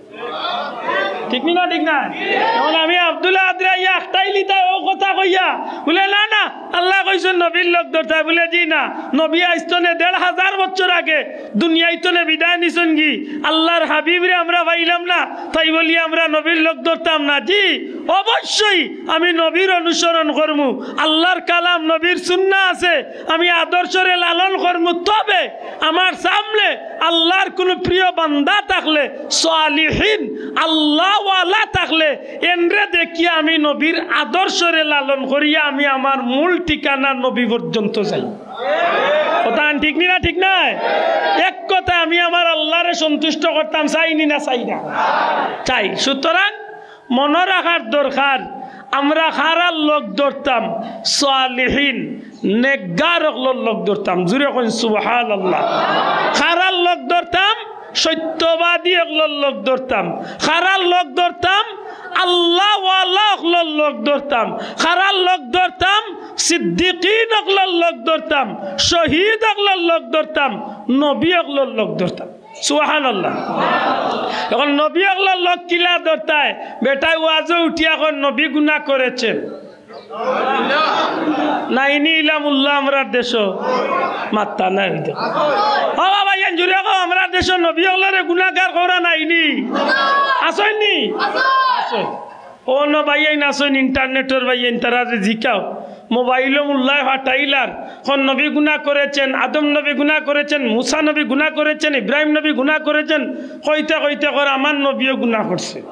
ঠিক নি না, ঠিক না? অখন আমি আব্দুল আহাদরে আইয়া আটকাইলিতায় অউ কথা কইয়া, বুলে, "না, না, আল্লায় কইছইন নবীর লগ ধরতায়।" বুলে, "জি না, নবী আইজ তনে দেড় হাজার বছর আগে দুনিয়াইত তনে বিদায় নিছইনগি, আল্লার হাবিবরে আমরা পাইলাম না, তাই বলি আমরা নবীর লগ ধরতাম না?" জি, অবশ্যই আমি নবীর অনুসরণ করমু। আল্লার কালাম, নবীর সুন্নাহ আছে, আমি আদর্শরে লালন করমু। তবে আমার সামনে আল্লার কুনু প্রিয় বান্দা থাকলে, সালিহিন, আল্লাওয়ালা থাকলে, এনরে দেখিয়া আমি নবীর আদর্শরে লালন করিয়া আমি আমার মূল ঠিকানা নবী পর্যন্ত যাই। কথা ঠিক নি না, ঠিক নায়? এক কথা, আমি আমার আল্লারে সন্তুষ্ট করতাম, চাই নি না চাই না? চাই। সুতরাং মনো রাখার দরকার, আমরা কারার লগ ধরতাম, সালিহিন, নেককার অকলর লগ ধরতাম। জুরে কইন সুবহানাল্লাহ। কারার লগ ধরতাম, সত্যবাদী অকলর লগ ধরতাম। কারার লগ ধরতাম, আল্লাওয়ালা অকলর লগ ধরতাম। কারার লগ ধরতাম, সিদ্দিকিন অকলর লগ ধরতাম, শহীদ অকলর লগ ধরতাম, নবী অকলর লগ ধরতাম। সুবহানাল্লাহ। অখন নবী অকলর লগ কিলা ধরতায়? বেটায় ওয়াজো উঠিয়া কয়, "নবী গুনা করেছেন।" নাইনি ইলা মুল্লা আমরার দেশো? মাত্তা নাই অইতো। ও বাবা, ইয়ান জুরে কও, আমরার দেশো নবী অকলরে গুনাগার কওরা নাইনি? আছইন নি? আছইন। অনো ভাইয়াইন আছইন, ইন্টারনেটর ভাইয়াইন, তারারে জিকাও। মোবাইলো মুল্লায় ফাটাইলার, কয় নবী গুনা করেছেন, আদম নবী গুনা করেছেন, মুসা নবী গুনা করেছেন, ইব্রাহিম নবী গুনা করেছেন, কইতে কইতে কর আমার নবীও গুনা করছে।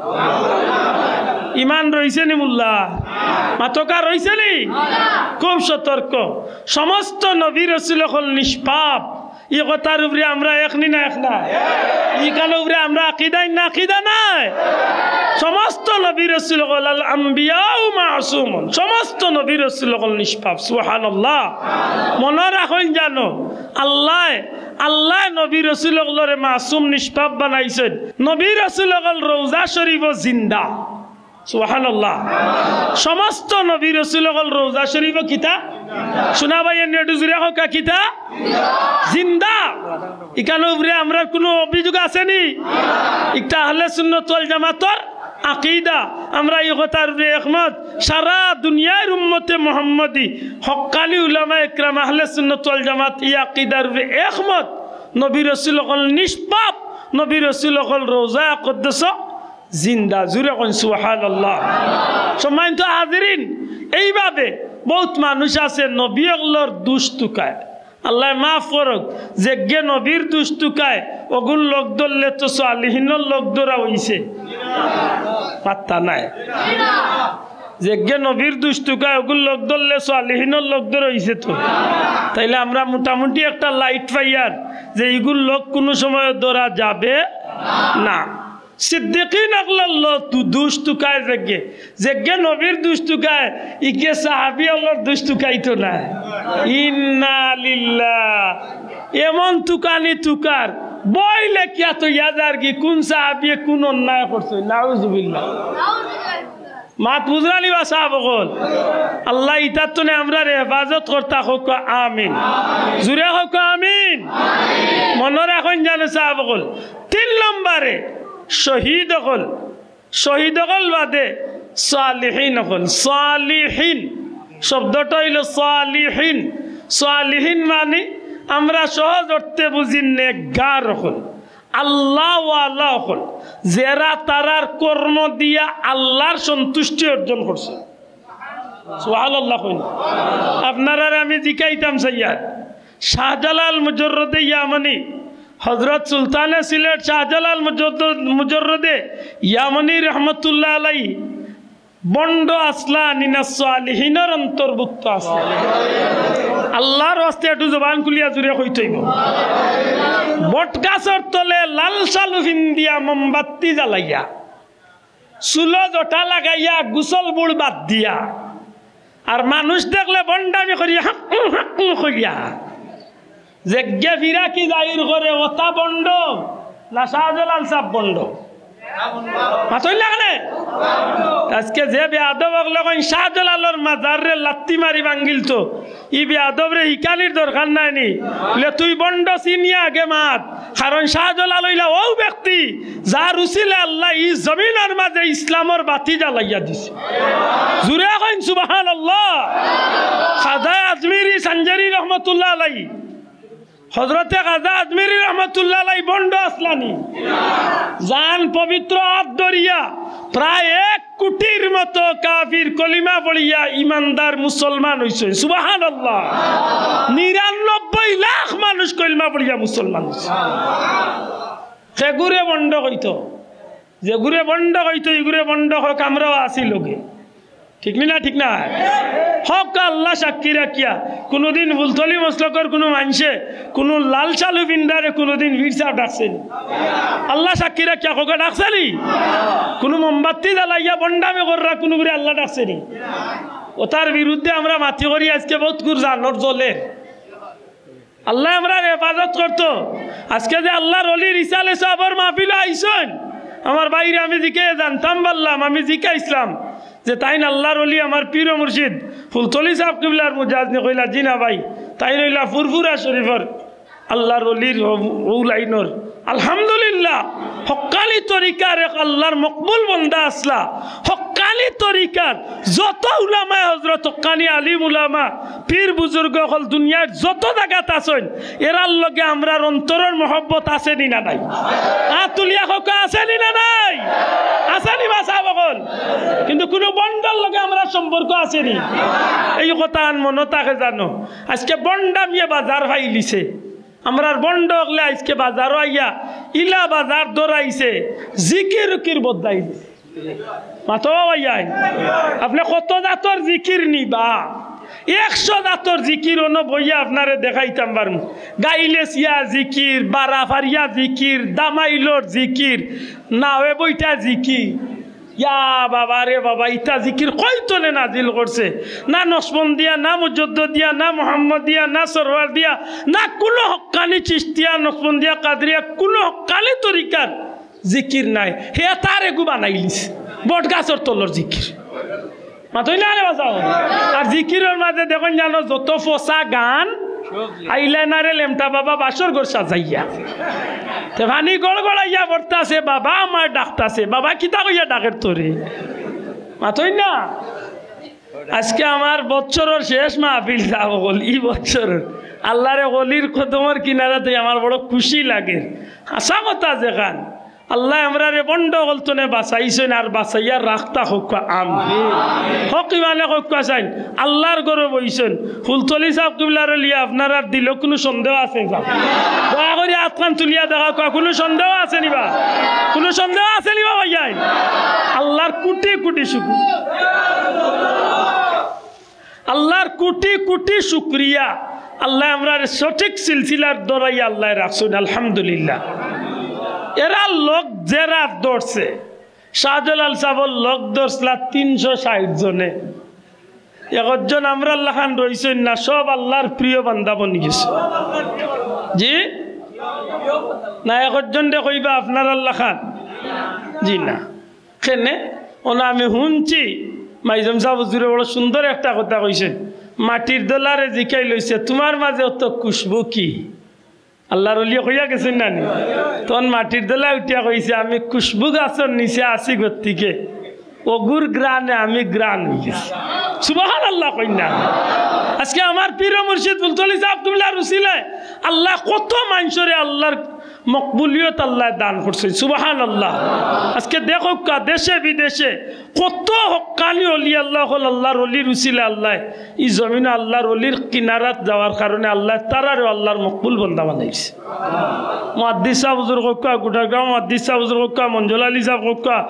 ইমান রইছে নি মুল্লা? মাতকা রইছে নি? খুব সতর্ক। সমস্ত নবী রসুল অকল নিষ্পাপ। ই কথার উপরে আমরা এক নি না এক না? ইখানর উপরে আমরা আকিদাইন না আকিদা নাই? সমস্ত নবী রসুল অকল, আল আম্বিয়াউ মাসুমুন, সমস্ত নবী রসুল অকল নিষ্পাপ। সুবহানাল্লাহ। মনো রাখইন জানো, আল্লায়, আল্লায় নবী রসুল অকলরে মাসুম নিষ্পাপ বানাইছইন। নবী রসুল অকল রওজা শরিফো জিন্দা। সুবহানাল্লাহ। সমস্ত নবী রসুল অকল রওজা শরিফো কিতা? শুনা ভাই, এনে একটু জুরে কউক্কা কিতা? জিন্দা। ইখানর উপরে আমরার কুনু অভিযোগ আছে নি? ইটা আহলে সুন্নত ওয়াল জামাতর আকিদা। আমরা ই কথার উপরে একমত। সারা দুনিয়ার উম্মতে মুহাম্মদী, হক্কানি উলামা একরাম আহলে সুন্নত ওয়াল জামাত ই আকিদার উপরে একমত। নবী রসুল অকল নিষ্পাপ, নবী রসুল অকল রওজা আকদ্দস জিন্দা। জুরে কইন সুবহানাল্লাহ। সম্মানিত হাজিরিন, এইভাবে বউত মানুষ আছে নবী অকলর দুষ তুকায়। আল্লায় মাফ করউক, যেগে নবীর দুষ তুকায়, অগুর লগ ধরলে তো সালিহিনর লগ ধরা অইছে। মাত্তা নাই। যেগে নবীর দুষ তুকায়, অগুর লগ ধরলে সালিহিনর লগ ধরা অইছে তো। তাইলে আমরা মোটামুটি একটা লাইট পাইয়ার যে ইগুর লগ কুনু সময় ধরা যাবে না। সিদ্দিকিন অকলর ল-, দু-, দুষ তুকায় যেগে, যেগে নবীর দুষ তুকায়, ইগে সাহাবী অকলর দুষ তুকাইতো নায়। ইন্না লিল্লাহ। এমন তুকানি তুকার, বই লেখিয়া থইয়া যারগি, কুন সাহাবীয়ে কুন অন্যায় করছে? নাউজুবিল্লাহ। মাত বুঝরা নি বা সাব অকল? আল্লায় ইতার তনে আমরারে হেফাজত করতা কউক্কা, আমিন। জুরে কউক্কা, আমিন। মনো রাখইন জানো সাব অকল, তিন লম্বরে শহীদ অকল, শহীদ অকল বাদে সালিহিন অকল। সালিহিন শব্দটা অইলো সালিহিন। সালিহিন মানি আমরা সহজ অর্থে বুঝি নেককার অকল। আল্লাহওয়ালা অকল, যেরা তারার কর্ম দিয়া আল্লাহর সন্তুষ্টি অর্জন করছে। সুবহানাল্লাহ কইন। আপনারারে আমি জিকাইতাম চাইয়ার, শাহজালাল মুজররদে ইয়ামানি, হযরত সুলতানে সিলেট শাহজালাল মুজররদ-, মুজররদে ইয়ামানি রহমতুল্লাহ আলাইহি ভন্ড আছলা নি না সালিহিনর অন্তর্ভুক্ত আছলা? আল্লাহর ওয়াস্তে একটু জবান খুলিয়া জুরে কইতে অইবো। বটগাছর তলে লাল শালু ফিন্দিয়া মোমবাতি জ্বালাইয়া, চুলো জটা লাগাইয়া, গোসল বুড় বাদ দিয়া, আর মানুষ দেখলে ভন্ডামি করিয়া হাঁকু হাঁকু করিয়া, যেগে ফিরাকি জাহির করে, ওটা ভন্ড না শাহজালাল সাব ভন্ড? মাতইন না কেনে? আজকে যে বেয়াদব অকলে কইন শাহজালালর মাজাররে লাত্তি মারি ভাঙ্গিলতো, ই বেয়াদবরে হিকানির দরকার নাই নি? বলে, তুই ভন্ড চিনিয়া আগে মাত, কারণ শাহজালাল অইলা অউ ব্যক্তি যার উসিলে আল্লায় ই জমিনর মাঝে ইসলামর বাতি জ্বালাইয়া দিছে। জুরে কইন সুবহানাল্লাহ। খাজা আজমিরি সাঞ্জারি রহমতুল্লাহ আলাইহি, হযরতে খাজা আজমিরি রহমতুল্লাহ আলাইহি ভন্ড আছলা নি? যান পবিত্র আত ধরিয়া প্রায় এক কোটির মতো কাফির কলিমা পড়িয়া ইমানদার মুসলমান অইছে। সুবহানাল্লাহ। নিরানব্বই লাখ মানুষ কলিমা পড়িয়া মুসলমান অইছে। সেগুরে ভন্ড কইতো, যেগুরে ভন্ড কইতো, ইগুরে ভন্ড কউক, আমরাও আছি লগে। ঠিক নি না? ঠিক না? হক আল্লাহ সাক্ষী রাখিয়া, কুনুদিন ফুলতলি মসলকর কুনু মানষে কুনু লাল শালু ফিন্দারে কুনুদিন পীর সাব ডাকছে নি? আল্লাহ সাক্ষী রাখিয়া কউক্কা, ডাকছে নি? কুনু মোমবাতি জ্বালাইয়া ভন্ডামি কররা কুনুগুরে আল্লায় ডাকছে নি? অতার বিরুদ্ধে আমরা মাতি করি, আজকে বউতগুর জানর জ্বলে। আল্লায় আমরার হেফাজত করতো। আজকে যে আল্লাহর ওলি রিসালে সাবর মাহফিলো আইছইন, আমার ভাইরে আমি জিকাইয়া জানতাম পারলাম, আমি জিকাইছলাম যে তাইন আল্লাহর ওলি, আমার পীর ও মুর্শিদ ফুলতলি সাব কিবলার মুজাজ নি? কইলা, জি না ভাই, তাইন অইলা ফুরফুরা শরীফর আল্লাহর ওলির অউ লাইনর। আলহামদুলিল্লাহ, হক্কানি তরিকার এক আল্লাহর মকবুল বন্দা আছলা। হক্কানি তরিকার যত উলামায়ে হজরত, হক্কানি আলিম উলামা, পীর বুজুর্গ অকল দুনিয়ার যত জাগাত আছইন, এরার লগে আমরার অন্তরর মহব্বত আছে নি না নাই? আত তুলিয়া কউক্কা, আছে নি না নাই? আছে নি বা সাব অকল? কিন্তু কুনু ভন্ডর লগে আমরার সম্পর্ক আছে নি? এই কথাখান মনো থাকে জানো। আজকে ভন্ডামিয়ে বাজার পাইলিছে। আমরার ভন্ড অকলে আজকে বাজারো আইয়া ইলা বাজার ধরাইছে, জিকির উকির বদলাই দিছে। মাতো ভাইয়াইন, আপনে কত জাতর জিকির নিবা? একশো জাতর জিকির অনো বইয়া আপনারে দেখাইতাম পারমু। গাইলেছিয়া জিকির, বারাফারিয়া জিকির, দামাইলর জিকির, নাওয়ে বইটা জিকির। ইয়া বাবা রে বাবা, ইতা জিকির কই তনে নাজিল করছে? না নকশবন্দিয়া, না মুজদ্দদিয়া, না মোহাম্মদিয়া, না সরওয়ারদিয়া, না কুনু হক্কানি চিশতিয়া, নকশবন্দিয়া, কাদরিয়া, কুনু হক্কানি তরিকার জিকির নাই। হে তার এগু বানাইলিছে বটগাছর তলর জিকির। মাতইন না রে বাজাও। আর জিকিরর মাঝে দেখইন জানো যত ফসা গান, আইলাইনারে লেমটা বাবা বাসর ঘর সাজাইয়া। তে পানি গড়গড়াইয়া পড়তাছে, বাবা আমার ডাকতাছে, বাবা কিতা কইয়া ডাকের তোরে? মাতইন না। আজকে আমার বছরর শেষ মাহফিল সাব অকল, ই বছর আল্লাহর এক ওলির কদমর কিনারাত অই আমার বড় খুশি লাগে। হাছা কথা যেখান, আল্লায় আমরারে ভন্ড অকল তনে বাচাইছইন আর বাচাইয়া রাখতা কউক্কা, আমিন। হক ইমানে কউক্কা চাইন, আল্লাহর ঘরো বইছইন, ফুলতলি সাব কিবলারে লইয়া আপনারার দিলো কুনু সন্দেহ আছে নি? দয়া করি আতখান তুলিয়া দেখাউক্কা, কুনু সন্দেহ আছে নি বা? কুনু সন্দেহ আছে নি বা ভাইয়াইন? আল্লাহর কুটি কুটি শুকুর। আল্লাহর কুটি কুটি শুকরিয়া, আল্লায় আমরারে সঠিক সিলসিলার ধরাইয়া আল্লায় রাখছইন, আলহামদুলিল্লাহ। এরা লগ যেরা ধরছে, শাহজালাল সাবর লগ ধরছলা তিনশো ষাইট জনে। একজন আমরার লাখান রইছইন না, সব আল্লাহর প্রিয় বান্দা বনি গেছে। জি না, একজনরে কইবা আপনারার লাখান? জি না। কেনে? অনো আমি হুনছি, মাইজম সাব হুজুরে বড় সুন্দর একটা কথা কইছইন। মাটির দলারে জিকাইল অইছে, তুমার মাঝে অত খুশবু কি? আল্লাহর ওলিয়ে কইয়া গেছইন না নি? তখন মাটির দলায় উঠিয়া কইছে, আমি খুশবু গাছর নিচে আছি গতিকে অগুর ঘ্রাণে আমি ঘ্রাণ অইগেছি। সুবহানাল্লাহ কইন না। আজকে আমার পীর ও মুর্শিদ ফুলতলি সাব কিবলার উসিলায় আল্লায় কত মানষরে আল্লাহর মকবুলিয়ত আল্লায় দান করছইন। সুবহানাল্লাহ। আজকে দেখউক্কা, দেশে বিদেশে কত হক্কানি অলি আল্লাহ অকল, আল্লাহর অলির উসিলায় আল্লায় ই জমিনো আল্লাহর অলির কিনারাত যাওয়ার কারণে আল্লায় তারারেও আল্লাহর মকবুল বন্দা বানাইছে। মুহাদ্দিস সাব হুজুর কউক্কা, গুটাগ্রাম মুহাদ্দিস সাব হুজুর কউক্কা, মঞ্জুল আলী সাব কউক্কা,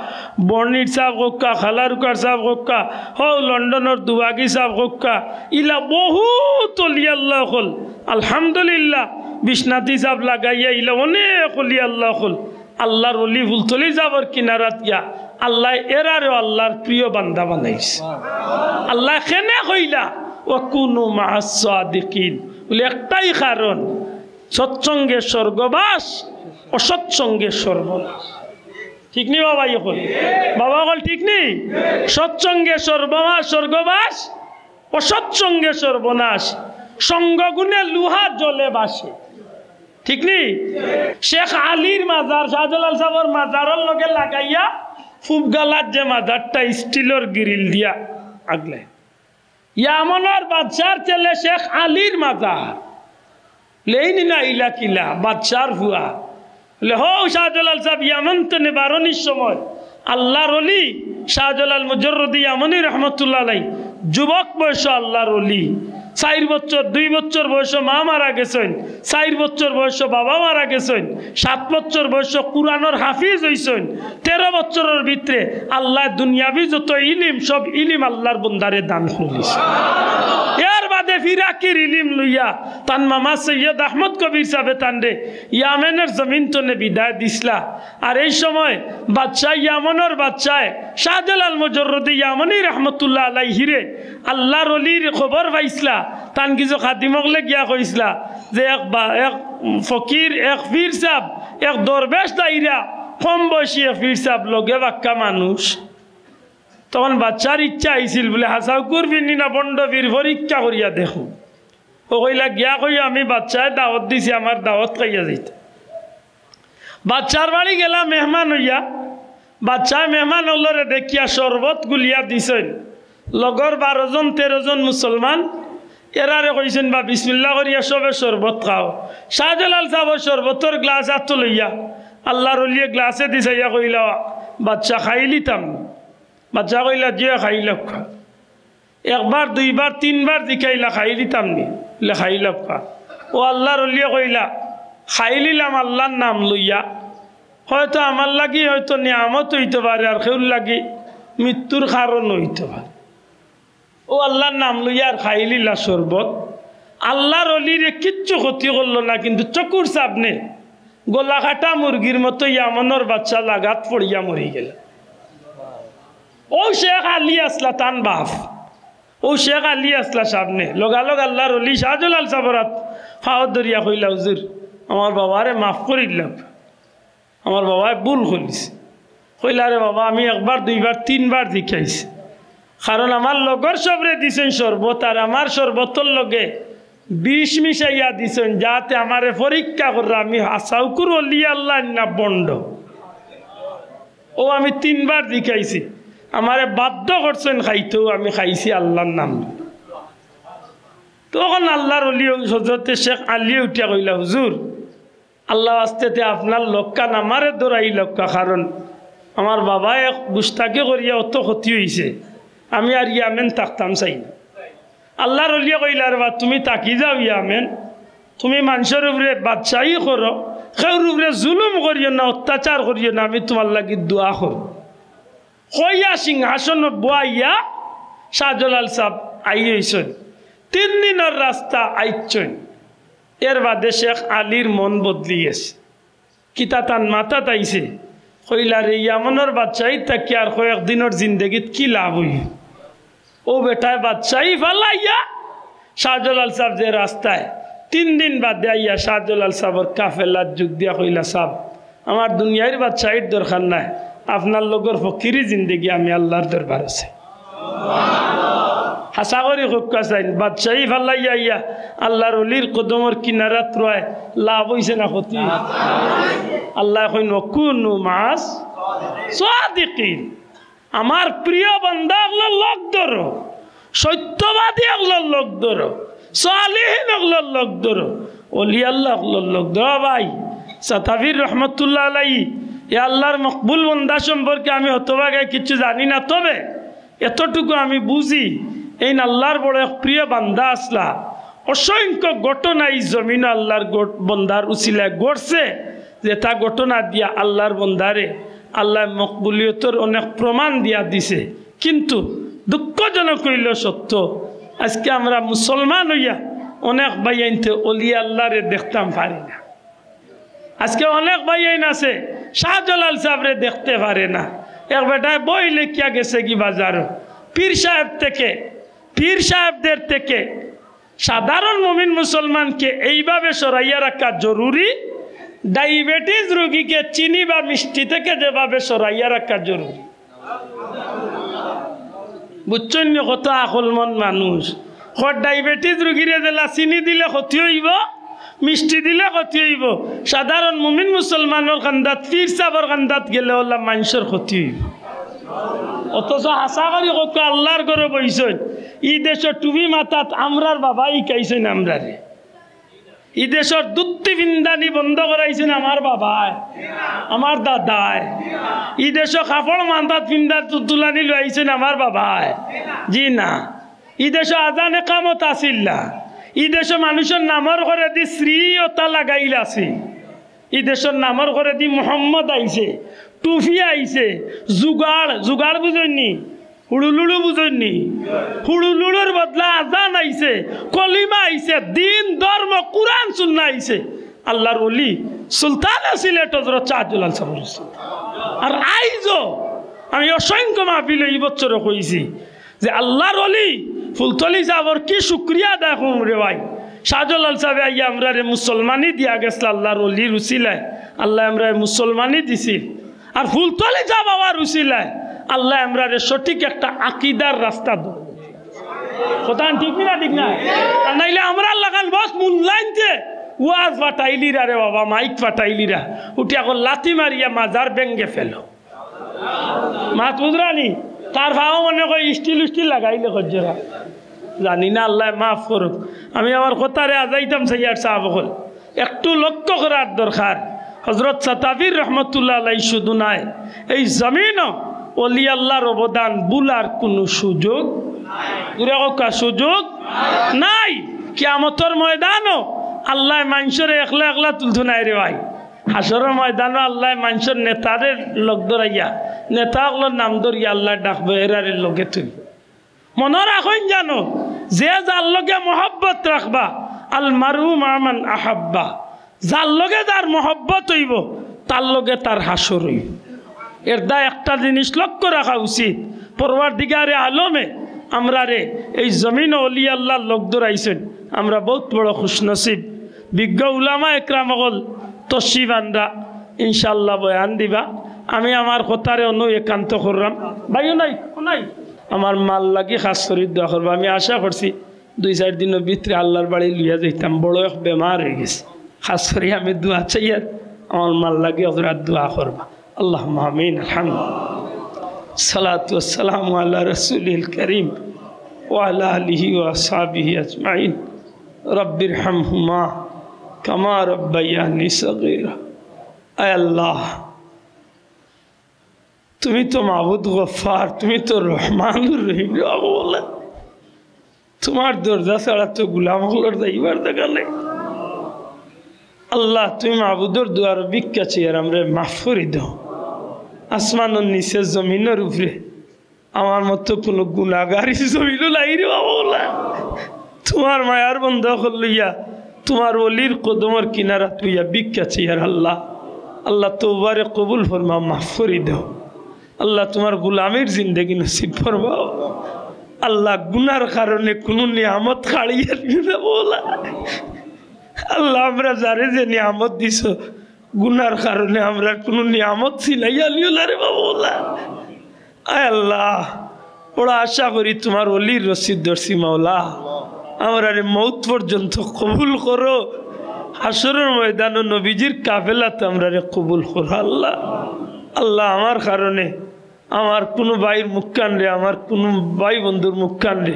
বর্ণির সাব কউক্কা, খালারুকার সাব কউক্কা, হউ লন্ডনর দুবাগি সাব কউক্কা, ইলা বহুত অলি আল্লাহ অকল। আলহামদুলিল্লাহ, বিশ্বনাথী সাব লাগাইয়া ইলা অনেক অলি আল্লাহ অকল। আল্লাহর অলি ফুলতলি সাবর কিনারাত গিয়া আল্লায় এরারেও আল্লাহর প্রিয় বান্দা বানাইছে। আল্লায় কেনে কইলা, "ওয়া কুনু মা'আস সাদিকিন।" বলে একটাই কারণ, সৎসঙ্গে স্বর্গবাস, অসৎসঙ্গে সর্বনাশ। ঠিক নি বাবা? ইয়ে করি বাবা অকল, ঠিক নি? সৎসঙ্গে সর্বমা-, স্বর্গবাস, অসৎসঙ্গে সর্বনাশ। সঙ্গগুণে লুহা জলে ভাসে। ঠিক নি? শেখ আলীর মাজার, শাহজালাল সাবর মাজারর লগে লাগাইয়া ফুবগালার যে মাজারটা স্টিলর গ্রিল দিয়া আগলে, ইয়ামনর বাদশার ছেলে শেখ আলীর মাজার। লেইনি না ইলা কিলা, বাদশার ফুয়া। লে হউ শাহজালাল সাব ইয়ামন তনে বারনির সময় আল্লাহর অলি শাহজালাল মুজররদি ইয়ামনি রহমতুল্লাহ আলাই, যুবক বয়স আল্লাহর অলি, চাইর বছর, দুই বছর বয়স মা মারা গেছইন, চাইর বছর বয়স বাবা মারা গেছইন, সাত বছর বয়স কুরআনর হাফিজ অইছইন, তেরো বছরর ভিতরে আল্লায় দুনিয়াবি যত ইলিম, সব ইলিম আল্লাহর বন্দারে দান করিলিছে। এর বাদে ফিরাকির ইলিম লইয়া তান মামা সৈয়দ আহমদ কবির সাবে তানরে ইয়ামেনর জমিন তনে বিদায় দিছলা। আর এই সময় বাদশাহ ইয়ামনর বাদশায় শাহজালাল মুজররদি ইয়ামনি রহমতুল্লাহ আলাইহিরে আল্লাহর অলির খবর পাইছলা। তান কিছু খাদিমকলে গিয়া কইছলা যে এক বা-, এক ফকির, এক পীর সাব, এক দরবেশ দাইরা, কম বয়সী এক পীর সাব, লগে বাক্কা মানুষ। তখন বাদশার ইচ্ছা আইছিল বুলে, "হাছাউকুর পীর নি না বন্ড পীর, পরীক্ষা করিয়া দেখো।" ও কইলা, "গিয়া কইও আমি বাদশায় দাওয়াত দিছি, আমার দাওয়াত খাইয়া যাইতা।" বাদশার বাড়ি গেলা মেহমান অইয়া। বাদশায় মেহমান অকলরে দেখিয়া শরবত গুলিয়া দিছইন। লগর বারো জন, তেরো জন মুসলমান, এরারে কইছইন, "বা বিসমিল্লাহ করিয়া সবে শরবত খাও।" শাহজালাল সাবর শরবতর গ্লাস আতো লইয়া আল্লাহর অলিয়ে গ্লাসেদি চাইয়া কইলা, "বাদশা, খাইলিতাম?" বাদশা কইলা, "জি অয়, খাইলাউক্কা।" একবার, দুইবার, তিনবার জিকাইলা, "খাইলিতাম নি?" বুলে, "খাইলাউক্কা।" ও আল্লাহর অলিয়ে কইলা, "খাইলিলাম আল্লাহর নাম লইয়া, হয়তো আমার লাগি হয়তো নিয়ামত অইতো পারে, আর কেউর লাগি মৃত্যুর কারণ অইতো পারে।" ও আল্লাহর নাম লইয়া আর খাইলিলা শরবত। আল্লাহর অলিরে কিচ্ছু ক্ষতি করলো না, কিন্তু চকুর সামনে গলা কাটা মুরগির মতো ইয়ামনর বাদশা লাগাত পড়িয়া মরি গেলা। ও শেখ আলী আছলা তান বাপ, ও শেখ আলী আছলা সামনে, লগালগ আল্লাহর অলি শাহজালাল সাবর আত পাও ধরিয়া কইলা, "হুজুর, আমার বাবারে মাফ করিলাউক্কা, আমার বাবায় ভুল করিলিছে।" কইলা, "আরে বাবা, আমি একবার, দুইবার, তিনবার জিকাইছি, কারণ আমার লগর সবরে দিছইন শরবত, আর আমার শরবতর লগে বিষ মিশাইয়া দিছইন, যাতে আমারে পরীক্ষা কররা আমি হাছাউকুর অলি আল্লাহ না বন্ড। ও আমি তিনবার জিকাইছি, আমারে বাধ্য করছইন খাইতেউ, আমি খাইছি আল্লাহর নাম।" তখন আল্লাহর অলি হজরতে শেখ আলী উঠিয়া কইলা, "হুজুর, আল্লাহ ওয়াস্তে তে আপনার লগ খান আমারে ধরাইলাউক্কা, কারণ আমার বাবায় গুস্তাখি করিয়া অত ক্ষতি অইছে, আমি আর ইয়ামেন থাকতাম চাই না।" আল্লাহর অলিয়ে কইলা, "রে বা, তুমি থাকি যাও ইয়ামেন, তুমি মানষর উপরে বাদশাহি করো, কেউর উপরে জুলুম করিও না, অত্যাচার করিও না, আমি তুমার লাগি দোয়া করমু।" কইয়া সিংহাসন বওয়াইয়া শাহজালাল সাব আইয়া অইছইন। তিন দিনর রাস্তা আইছইন। এর বাদে শেখ আলীর মন বদলি গেছে। কিতা তান মাথাত আইছে? কইলা, "রে, ইয়ামনর বাদশাহিত থাকি আর কয়েক দিনর জিন্দেগিত কি লাভ অইবো?" ও বেটায় বাদশাহি ফালাইয়া শাহজালাল সাব যে রাস্তায়, তিন দিন বাদে আইয়া শাহজালাল সাবর কাফেলাত যোগ দিয়া কইলা, "সাব, আমার দুনিয়ার বাদশাহির দরকার নাই, আপনার লগর ফকিরি জিন্দেগি আমি আল্লাহর দরবার আছে।" হাছা করি কউক্কা চাইন, বাদশাহি ফালাইয়া আইয়া আল্লাহর অলির কদমর কিনারাত রয়, লাভ অইছে না ক্ষতি? আল্লায় কইন, "ওয়াকুনু মা'আস সাদিকিন।" আমার প্রিয় বান্দা অকলর লগ ধরো, সত্যবাদী অকলর লগ ধরো, সালিহিন অকলর লগ ধরো, অলি আল্লাহ অকলর লগ ধরো। ভাই, সাতাবির রহমতুল্লাহ আলাইহি, এ আল্লাহর মকবুল বন্দা সম্পর্কে আমি হতভাগা কিছু জানি না, তবে এতটুকু আমি বুঝি, এইন আল্লাহর বড় এক প্রিয় বান্দা আছলা। অসংখ্য ঘটনা এই জমিনো আল্লাহর গট-, বন্দার উসিলায় ঘটছে, যেটা ঘটনা দিয়া আল্লাহর বন্দারে আল্লায় মকবুলিয়তর অনেক প্রমাণ দিয়া দিছে। কিন্তু দুঃখজনক অইলো সত্য, আজকে আমরা মুসলমান অইয়া অনেক ভাইয়াইন্তে অলি আল্লাহরে দেখতাম পারি না। আজকে অনেক ভাইয়াইন আছে, শাহজালাল সাবরে দেখতে পারে না। এক বেটায় বই লেখিয়া গেছেগি বাজারো, পীর সাহেব থেকে, পীর সাহেবদের থেকে সাধারণ মুমিন মুসলমানকে এইভাবে সরাইয়া রাখা জরুরি, ডায়াবেটিস রোগীকে চিনি বা মিষ্টি থেকে যেভাবে সরাইয়া রাখা জরুরি। বুঝছইন নি? কত আকলমন মানুষ। কর ডায়াবেটিস রুগীরে যেলা চিনি দিলে ক্ষতি অইবো, মিষ্টি দিলে ক্ষতি অইবো, সাধারণ মুমিন মুসলমানর কান্দাত, পীর সাবর কান্দাত গেলে অলা মানষর ক্ষতি অইবো। অথচ হাছা করি কউক্কা, আল্লাহর ঘরো বইছইন, ই দেশো টুপি মাথাত আমরার বাবায় হিকাইছইন আমরারে। ই দেশর ধুত্তি ফিন্দানি বন্ধ করাইছইন আমার বাবায়, আমার দাদায়। ই দেশো কাপড় মাথাত ফিন্দা তু-, তুলানি লইয়াইছইন আমার বাবায়। জি না। ই দেশো আজান একামত আছিল না। ই দেশো মানুষর নামর ঘরেদি শ্রী অতা লাগাইল আছিল। ই দেশর নামর ঘরেদি মোহাম্মদ আইছে, টুপি আইছে, জুগাড়, জুগাড় বুঝইন নি? হুড়ুলুড়ু বুঝইন নি? হুড়ুলুড়ুর বদলা আজান আইছে, কলিমা আইছে, দিন, ধর্ম, কুরআন, সুন্নাহ আইছে। আল্লাহর ওলি সুলতানে সিলেট হযরত শাহজালাল সাহেব। আর আইজও আমি অসংখ্য মাহফিলে ই বছরও কইছি যে আল্লাহর ওলি ফুলতলি সাহেবর কি শুকরিয়া আদায় করমু রে ভাই। শাহজালাল সাহেবে আইয়া আমরারে মুসলমানি দিয়া গেছলা আল্লাহর ওলির উসিলায়। আল্লায় আমরারে মুসলমানি দিছিল। আর ফুলতলি সাহেব আবার উসিলায় আল্লায় আমরারে সঠিক একটা আকিদার রাস্তা ধরছে। কথা ঠিক নি না? ঠিক না? আর নাইলে আমরার লাখান বস মুল্লাইন্তে ওয়াজ ফাটাইলিরা রে বাবা, মাইক ফাটাইলিরা, উঠি এখন লাথি মারিয়া মাজার ভেঙ্গে ফেলো। মাত বুঝরা নি? তার ভাও মনে কয় স্টিল উস্টিল লাগাইলে খজ্জরা। জানি না, আল্লায় মাফ করুক। আমি আমার কথারে আজাইতাম চাইয়ার সাহেব অকল। একটু লক্ষ্য করার দরকার। হযরত সাতাবির রহমতুল্লাহ আলাই শুধু নায়, এই জমিনো অলি আল্লাহর অবদান ভুলার কুনু সুযোগ, জুরে কউক্কা, সুযোগ নাই। কিয়ামতর ময়দানো আল্লায় মানষরে একলা একলা তুলতো নায় রে ভাই। হাশরর ময়দানো আল্লায় মানষর নেতারে লগ ধরাইয়া, নেতা অকলর নাম ধরিয়া আল্লায় ডাকবো, এরারে লগে তুই। মনো রাখইন জানো, যে যার লগে মহব্বত রাখবা, আল মারউ মাআ মান আহাব্বা, যার লগে যার মহব্বত অইবো, তার লগে তার হাশর অইবো। এরদায় একটা জিনিস লক্ষ্য রাখা উচিত, পরওয়ারদিগারে আলমে আমরারে এই জমিনো অলি আল্লাহর লগ ধরাইছইন, আমরা বউত বড় খুশনসিব। বিজ্ঞ উলামা একরাম অকল তশরিফ আনরা, ইনশাআল্লাহ বয়ান দিবা। আমি আমার কথারে অনো একান্ত কররাম। ভাইও নাই, ও নাই, আমার মার লাগি খাছ করি দোয়া করবা। আমি আশা করছি দুই চাইর দিনর ভিতরে আল্লাহর বাড়ি লইয়া যাইতাম, বড় এক বেমার অইগেছে। খাছ করি আমি দোয়া চাইয়ার, আমার মার লাগি হযরত দোয়া করবা। আল্লাহুম্মা আমিন। আলহামদুলিল্লাহ। সালাতু ওয়াসসালামু আলা রাসূলিল কারীম ওয়া আলা আলিহি ওয়া আসহাবিহি আজমাইন। রাব্বিরহামহুমা কামা রাব্বায়ানি সগীরা। আয় আল্লাহ, তুমি তো মাবুদ গফফার, তুমি তো রহমানুর রহিম রে বাবা। তোমার দরজা ছাড়া তো গুলাম অকলর যাইবার জাগা নাই। আল্লাহ, তুমি মাবুদর দুয়ারো ভিক্ষা চাইয়ার, আমরারে মাফ করি দেও। আসমানর নিচে, জমিনর উপরে আমার মতো কুনু গুনাগার ই জমিনো নাই রে বাবা। তোমার মায়ার বন্দা অকল লইয়া, তোমার ওলির কদমর কিনারাত বইয়া ভিক্ষা চাইয়ার আল্লাহ। আল্লাহ, তওবারে কবুল ফরমাও, মাফ করি দেও। আল্লাহ, তোমার গুলামির জিন্দেগি নসিব ফরমাও। আল্লাহ, গুনার কারণে কুনু নিয়ামত হারাইয়া দিও না মওলা। আল্লাহ, আমরা যারে যে নিয়ামত দিছো, গুনার কারণে আমরার কুনু নিয়ামত ছিনাইয়া নিও না রে বাবা মওলা। আয় আল্লাহ, বড় আশা করি তোমার ওলির রশি ধরছি মওলা। আমরারে মউত পর্যন্ত কবুল করো। হাশরর ময়দানো নবীজির কাফেলাত আমরারে কবুল করো আল্লাহ। আল্লাহ, আমার কারণে, আমার কুনু ভাইর মুখখানরে, আমার কুনু ভাই বন্ধুর মুখখানরে,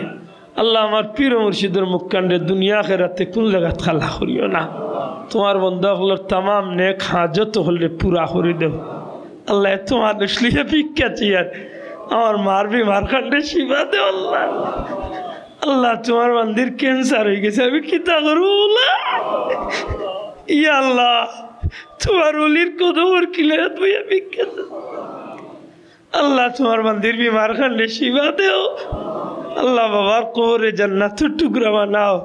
আল্লাহ, আমার পীর মুর্শিদর মুখখানরে দুনিয়া আখেরাতে কুনু জাগাত কালা করিও না। তুমার বন্দা অকলর তামাম নেক হাজত অকলরে পুরা করি দেও। আল্লাহ, এত মানুষ লইয়া ভিক্ষা চাইয়ার, আমার মার বিমার খানরে শিফা দেও আল্লাহ। আল্লাহ, তুমার বান্দির ক্যান্সার অইগেছে, আমি কিতা করমু আল্লাহ? ইয়া আল্লাহ, তুমার অলির কদমর কিনারাত বইয়া ভিক্ষা চাই। আল্লাহ, তুমার বান্দির বিমার খানরে শিফা দেও। আল্লাহ, বাবার কবররে জান্নাতর টুকরা বানাও।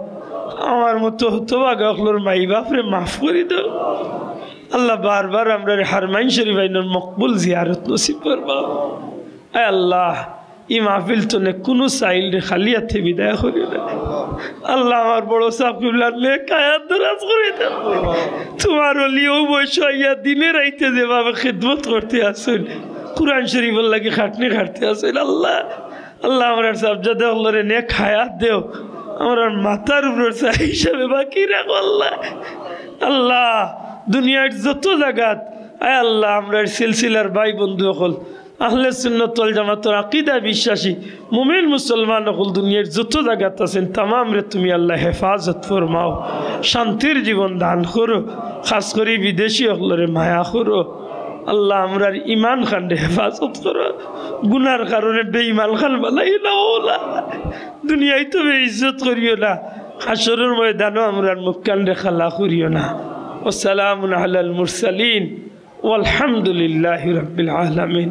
আমার মতো হতভাগা অকলর মাই বাপরে মাফ করি দেও। আল্লাহ, বারবার আমরারে হারমাইন শরীফ আইনর মকবুল জিয়ারত নসিব ফরমাও। আয় আল্লাহ, ই মাহফিল তনে কুনু সাইলরে খালি আতে বিদায় করিও না। আল্লাহ, আমার বড় সাব কিবলার নেক হায়াত দরাজ করি দেও। তুমার অলি অউ বয়স আইয়া দিনে রাইতে যেভাবে খিদমত করতে আছইন, কুরআন শরীফর লাগি খাটনি খাটতে আছইন। আল্লাহ, আল্লাহ, আমরার সাবজাদা অকলরে নেক হায়াত দেও। আমরার মাথার উপরর ছাই হিসাবে বাকি রাখো আল্লাহ। আল্লাহ, দুনিয়ার যত জাগাত, আয় আল্লাহ, আমরার সিলসিলার ভাই বন্ধু অকল, আহলে সুন্নত ওয়াল জামাতর আকিদা বিশ্বাসী মুমিন মুসলমান অকল দুনিয়ার যত জাগাত আছইন, তামামরে তুমি আল্লাহ হেফাজত ফরমাও, শান্তির জীবন দান করো, খাস করি বিদেশি অকলরে মায়া করো। আল্লাহ, আমরার ইমান খানরে হেফাজত করো, গুনার কারণে বেইমান খান বানাইও না মৌলা। দুনিয়াত তো বেইজ্জত করিও না, হাশরর ময়দানো আমরার মুখ খানরে কালা করিও না। ওয়াসালামুন আলাল মুরসালিন, ওয়ালহামদুলিল্লাহি রাব্বিল আলামিন।